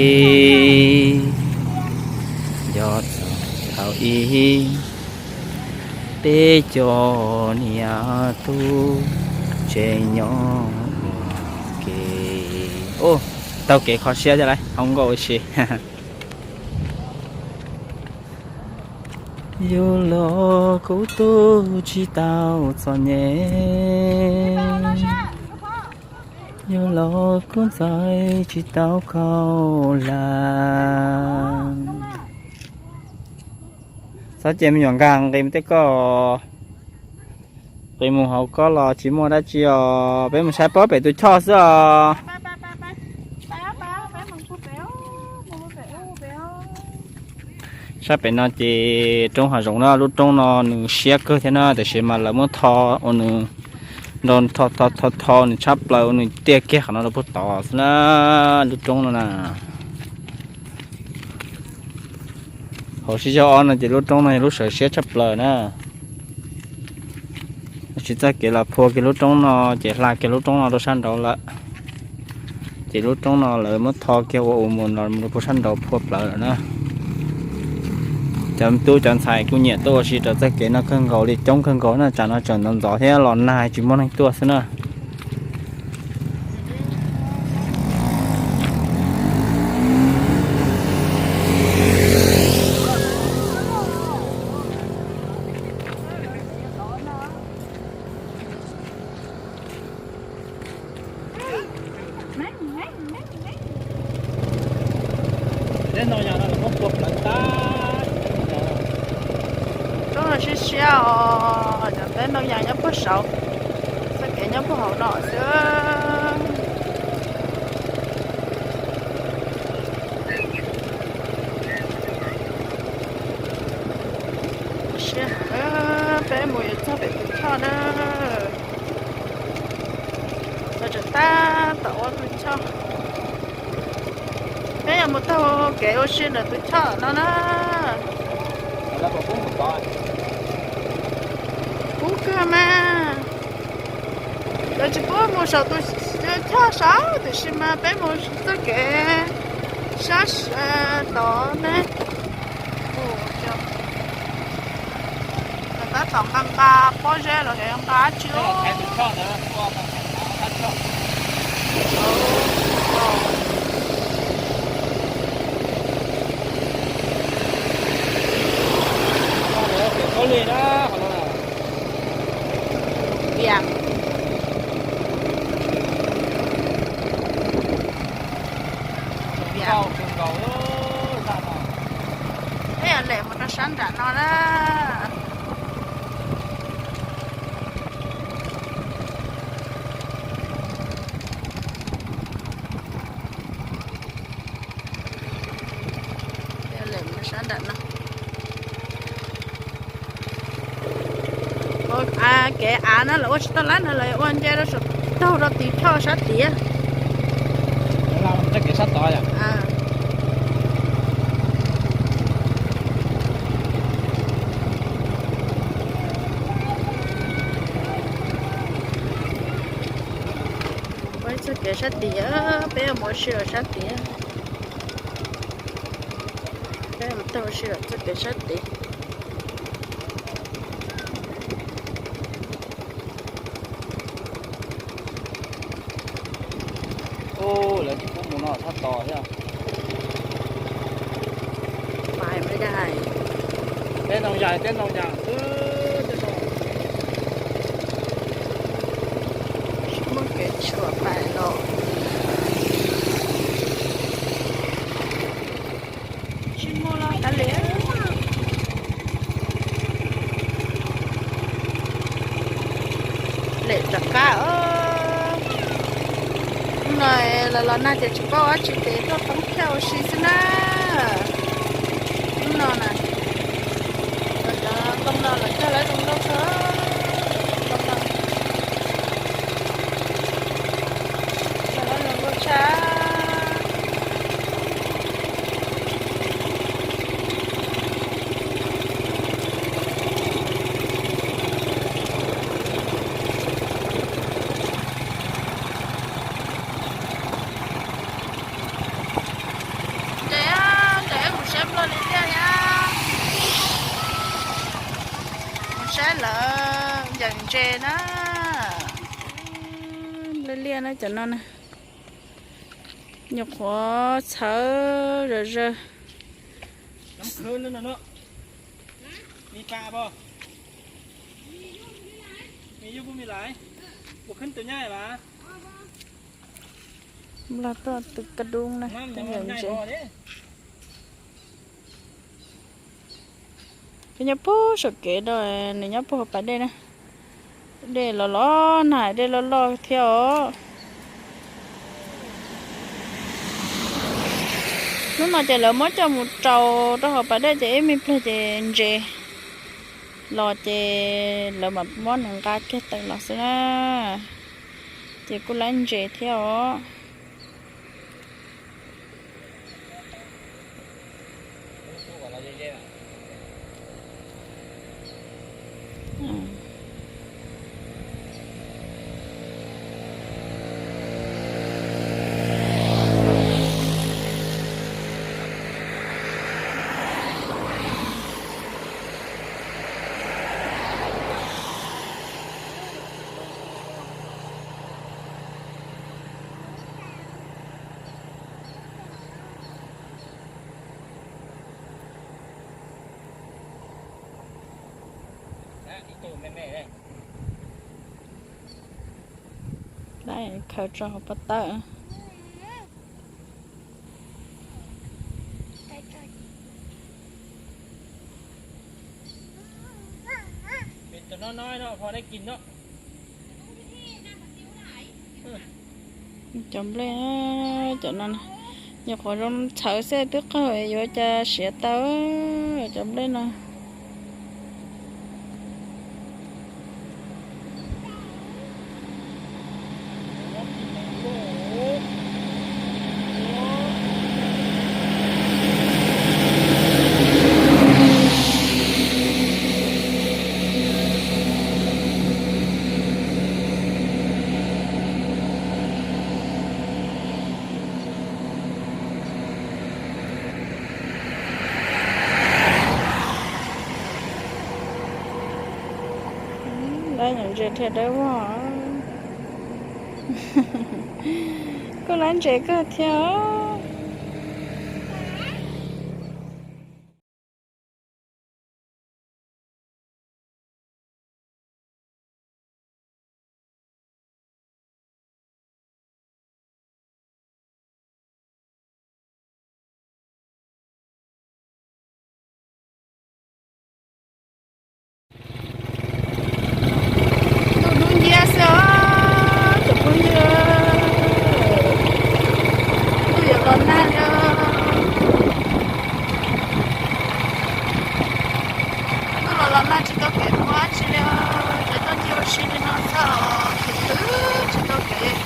nco txog thaum ub peb cov niam tub tseem nyob ua ke. Taug kev kho siab thiab lauj, hoob nkauj ua si. Yug los kuv tub tsis tau txom nyem, yug los kuv ntxhais tsis tau khaub hlab. Txhob cia me nyuam nkag nqis mus tej ko. Nqis mus hauv ko los tsis muaj dab tsi os, peb mus saib pab pem tus choj xwb os. Sab pem no ces roob hav zoov na, lub roob no nws siab kawg thiab na, tiam sis mas lawv muab tho ua nws nrog tho tho tho nws tshab plaws ua nws tiaj kiag qhov no rau puag tod xwb na, lub roob no na. Hauv sib zog ob no ces lub roob no yog lub sawv siab tshaj plaws na. Tsis txoj kev los phua kiag lub roob no ces hla kiag lub roob no rau sab nraud lawm. Ces lub roob no lawv muab tho kiag ua ua mus los rau puag sab nraud phua plaws lawm na. Cov tub cov ntxhais kuj nyiam tuaj ua si rau txoj kev no kawg nkaus li, coob kawg nkaus na, tsam no tseem ntxov ntxov thiab los nag tsis muaj neeg tuaj xwb na. Roob no siab siab os, cov teb ntoo yas nyob puag saud, txoj kev nyob puag hauv no xwb. Siab heev, peb mus yuav txog pem tus choj na. Lawv tseem tab tom ua tus choj. Peb yuav mus taug kev ua si ntawm tus choj no na. Kub kawg mas. Lawv tsis pub mus saum tus choj saud tiam sis mas peb mus txoj kev sab tod ne. Lawv tab tom nqa nqa pob zeb los nqa dab tsi. Peb yog lem mus rau sab nram no na. Lem mus sab nram no. Kev av no lawv ua tsis tau lab no, lawv ua nce rau saum taug rau tim choj sab tid. Ua ib txoj kev sab tid, peb mus ua si lawm sab tid. Peb mus taug ua si lawm txoj kev sab tid. Lawv tsis pub mus no thaj tos thiab. Pais me dai. Teb ntoo yas, teb ntoo yas xwb. Tsis muaj kev tshuam pais los. Tsis muaj los kav liam. Lem rov qab os. Hnub no los los nag ces tsis paub dab tsi ces tuaj poob thiaj ua si xwb na. Hnub no na, los cov nkauj no lawv cog lawv zoo nkauj txog, nkauj no cog lawv zoo nkauj tshaj. Nres, nres kuv saib nplog li tiag thiab. Kuv saib lawv ncaws ntses na. Nplej liaj na cov no na. Nyuam qhuav txhawv zom zaws. Nplog tuaj tw ka dub na, ncaws ntses. Peb nyob puag saum kev rau, nws nyob puag hauv pas dej na. Dej los los nag, dej loj loj thiab os. Hnub no ces lawv muab coj mus rau rau hauv pas dej ces ib me pliag ces ntses los ces lawv mam muab nws nqa kiag tawm los xwb na. Ces kuj lab ntses thiab os. Khaws tso hauv pob tawb. Cov nplej, cov no nyuam qhuav zoo txhawv xwb twb qaug yuav cas siav tau cov nplej no. Lawv nyuam ntses dhia dawb vog. Kuj lawv ntses kawg thiab os. Ntuj dub nciab xwb os cov phooj ywg, ntuj yuav los nag li os. Ntuj los los nag tsis tau kev mus dab tsi li os, ces tuaj ncig ua si li no xwb os, tsis tau kev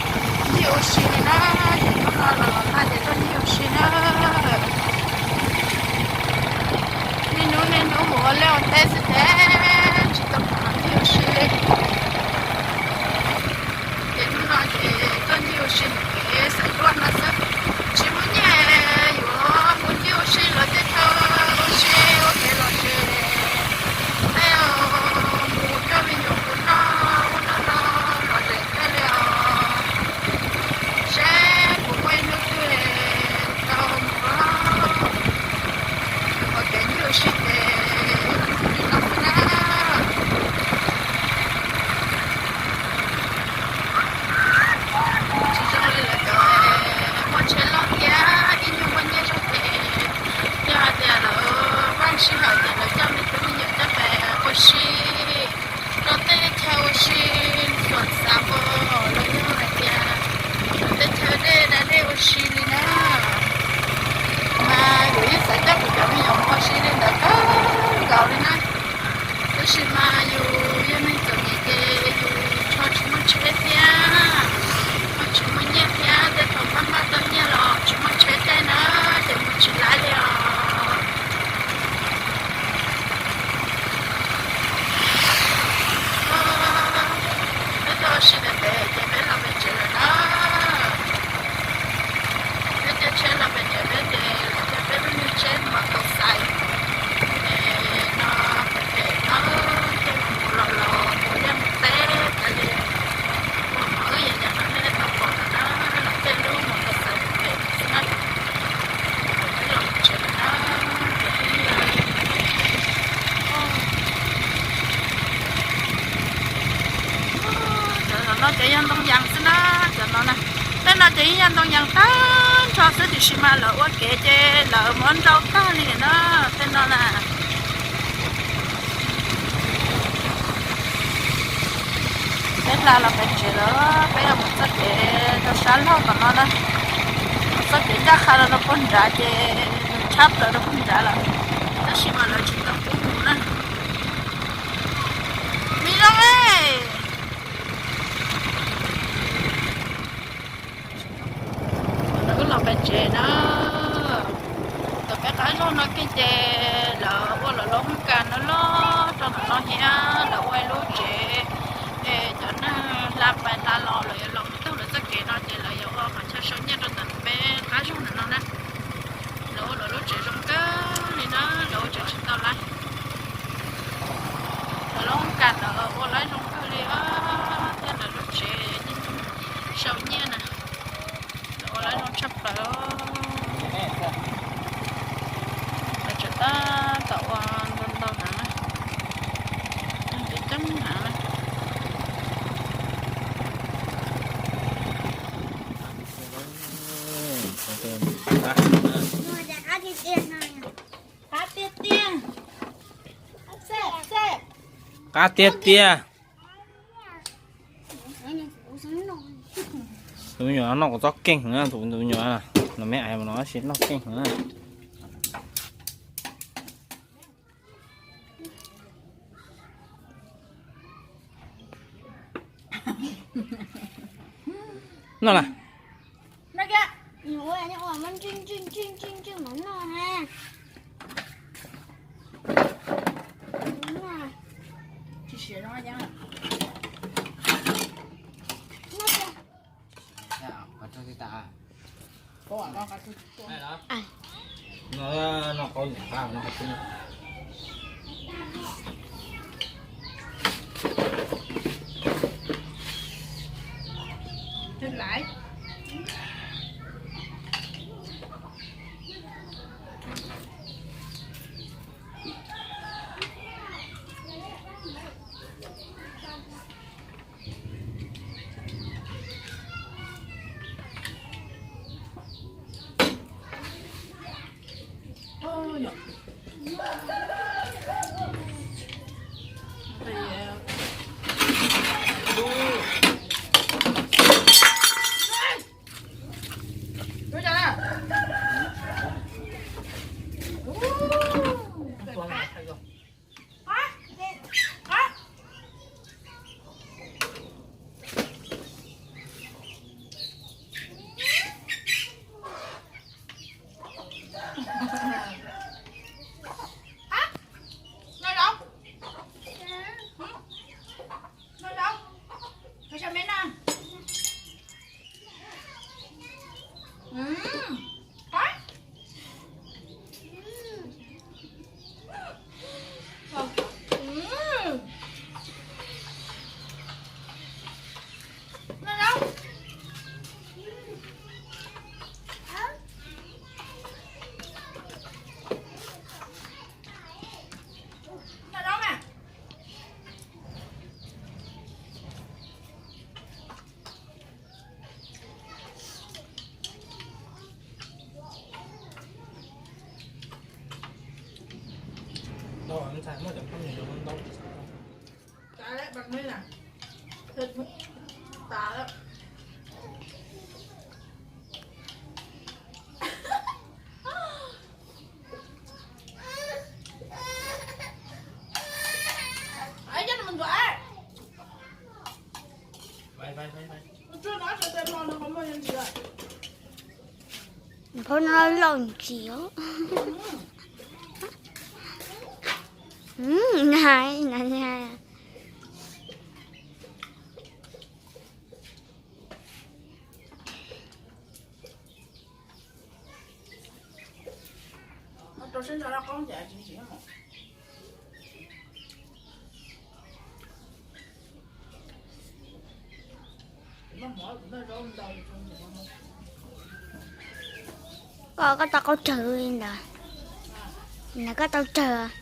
ncig ua si li na, ces hnub no los los nag ces tuaj ncig ua si na. Niaj hnub niaj hnub mus ua liaj ua teb xwb ces tsis tau mus ncig ua si li. Ces hnub no ces tuaj ncig ua si mus kev xaiv duaj no xwb, tsis muaj nyiaj yuav mus ncig ua si lawv tej chaw ua si ua kev lom zem. Tej mus coj me nyuam mus noj ub noj no lom zem kawg li os. Seb puas muaj ib hnub twg tau mus, ua kev ncig ua si ces li no xwb na. Tsis zoo li lawv cov muaj tsheb loj thiab ib nyuag muaj nyiaj zog ces yog hais tias lawv vaj sij hawm ces lawv coj me tub me nyuam coj pem ua si rau tej chaw ua si xuam xav pom los yog hais tias lawv tej chaw dej da dej ua si li na. Mas kuv yeej xav coj kuv cov me nyuam mus ua si li ntawd kawg nkaus li na. Tab sis mas yus yog neeg txom nyem ces yus tso tsis muaj tsheb thiab, tsis muaj nyiaj thiab, tej thaum maj maj tau nyiaj los tsis muaj tsheb tej na, ces mus tsis laib li os. Peb tuaj ua si ntev ntev ces peb los pem tsev lawm na. Peb caij tsheb los pem tsev peb ces lawv caij peb lub niag tsheb mos tos xais, ces no pem pem no ces mus los los mus liaj mus teb tas li. Ua mov wb yam yam no nej tau pom no na, lawv caij lub mos tos xais pem xwb na. Peb los pem tsev lawm na. Cov no ces yog ntoo yas xwb na, cov no na. Tej no ces yeej yog ntoo yas tag nrho xwb tiam sis mas lawv ua kev ces lawv muab nrau tag li na, tej no na. Peb hla los pem tsev lawm, peb yuav mus txoj kev rau sab laug tom no na. Mus txoj kev ncaj qha rau rau puag nrad ces tshab plaws rau puag nrad lawm, tab sis mas lawv tsis tau pub mus na. Me zoo e. Lawv wb los pem tsev na. Tom peb qab zog no kiag ces lawv ua lawv lub hoob kas no loj rau tom no thiab, lawv ua ib lub tsev, es cov neeg hla pais hla los lawv yuav los mus taug lawv txoj kev no ces lawv yuav ua qhov chaw sau nyiaj rau tom peb qab zog ntawm no na. Lawv ua lawv lub tsev zoo kawg li na, lawv ua tsev tsis tau lawv. Lawv lub hoob kas lawv ua lawv zoo kawg li os, thiab lawv lub tsev sau nyiaj na. Lawv ua lawv zoo tshaj plaws. Lawv tseem tab tom ua ntau ntau heev na, coob coob heev na. Qab tiag tiag. Tus me nyuam no noj kom txob keej heev na, tus me nyuam no me ais mas no tab sis noj keej heev na. Noj na. Phauj no loj ntxiv os. Koj, koj tau qaub rawg li ntawd. Ntawd koj tau rawg.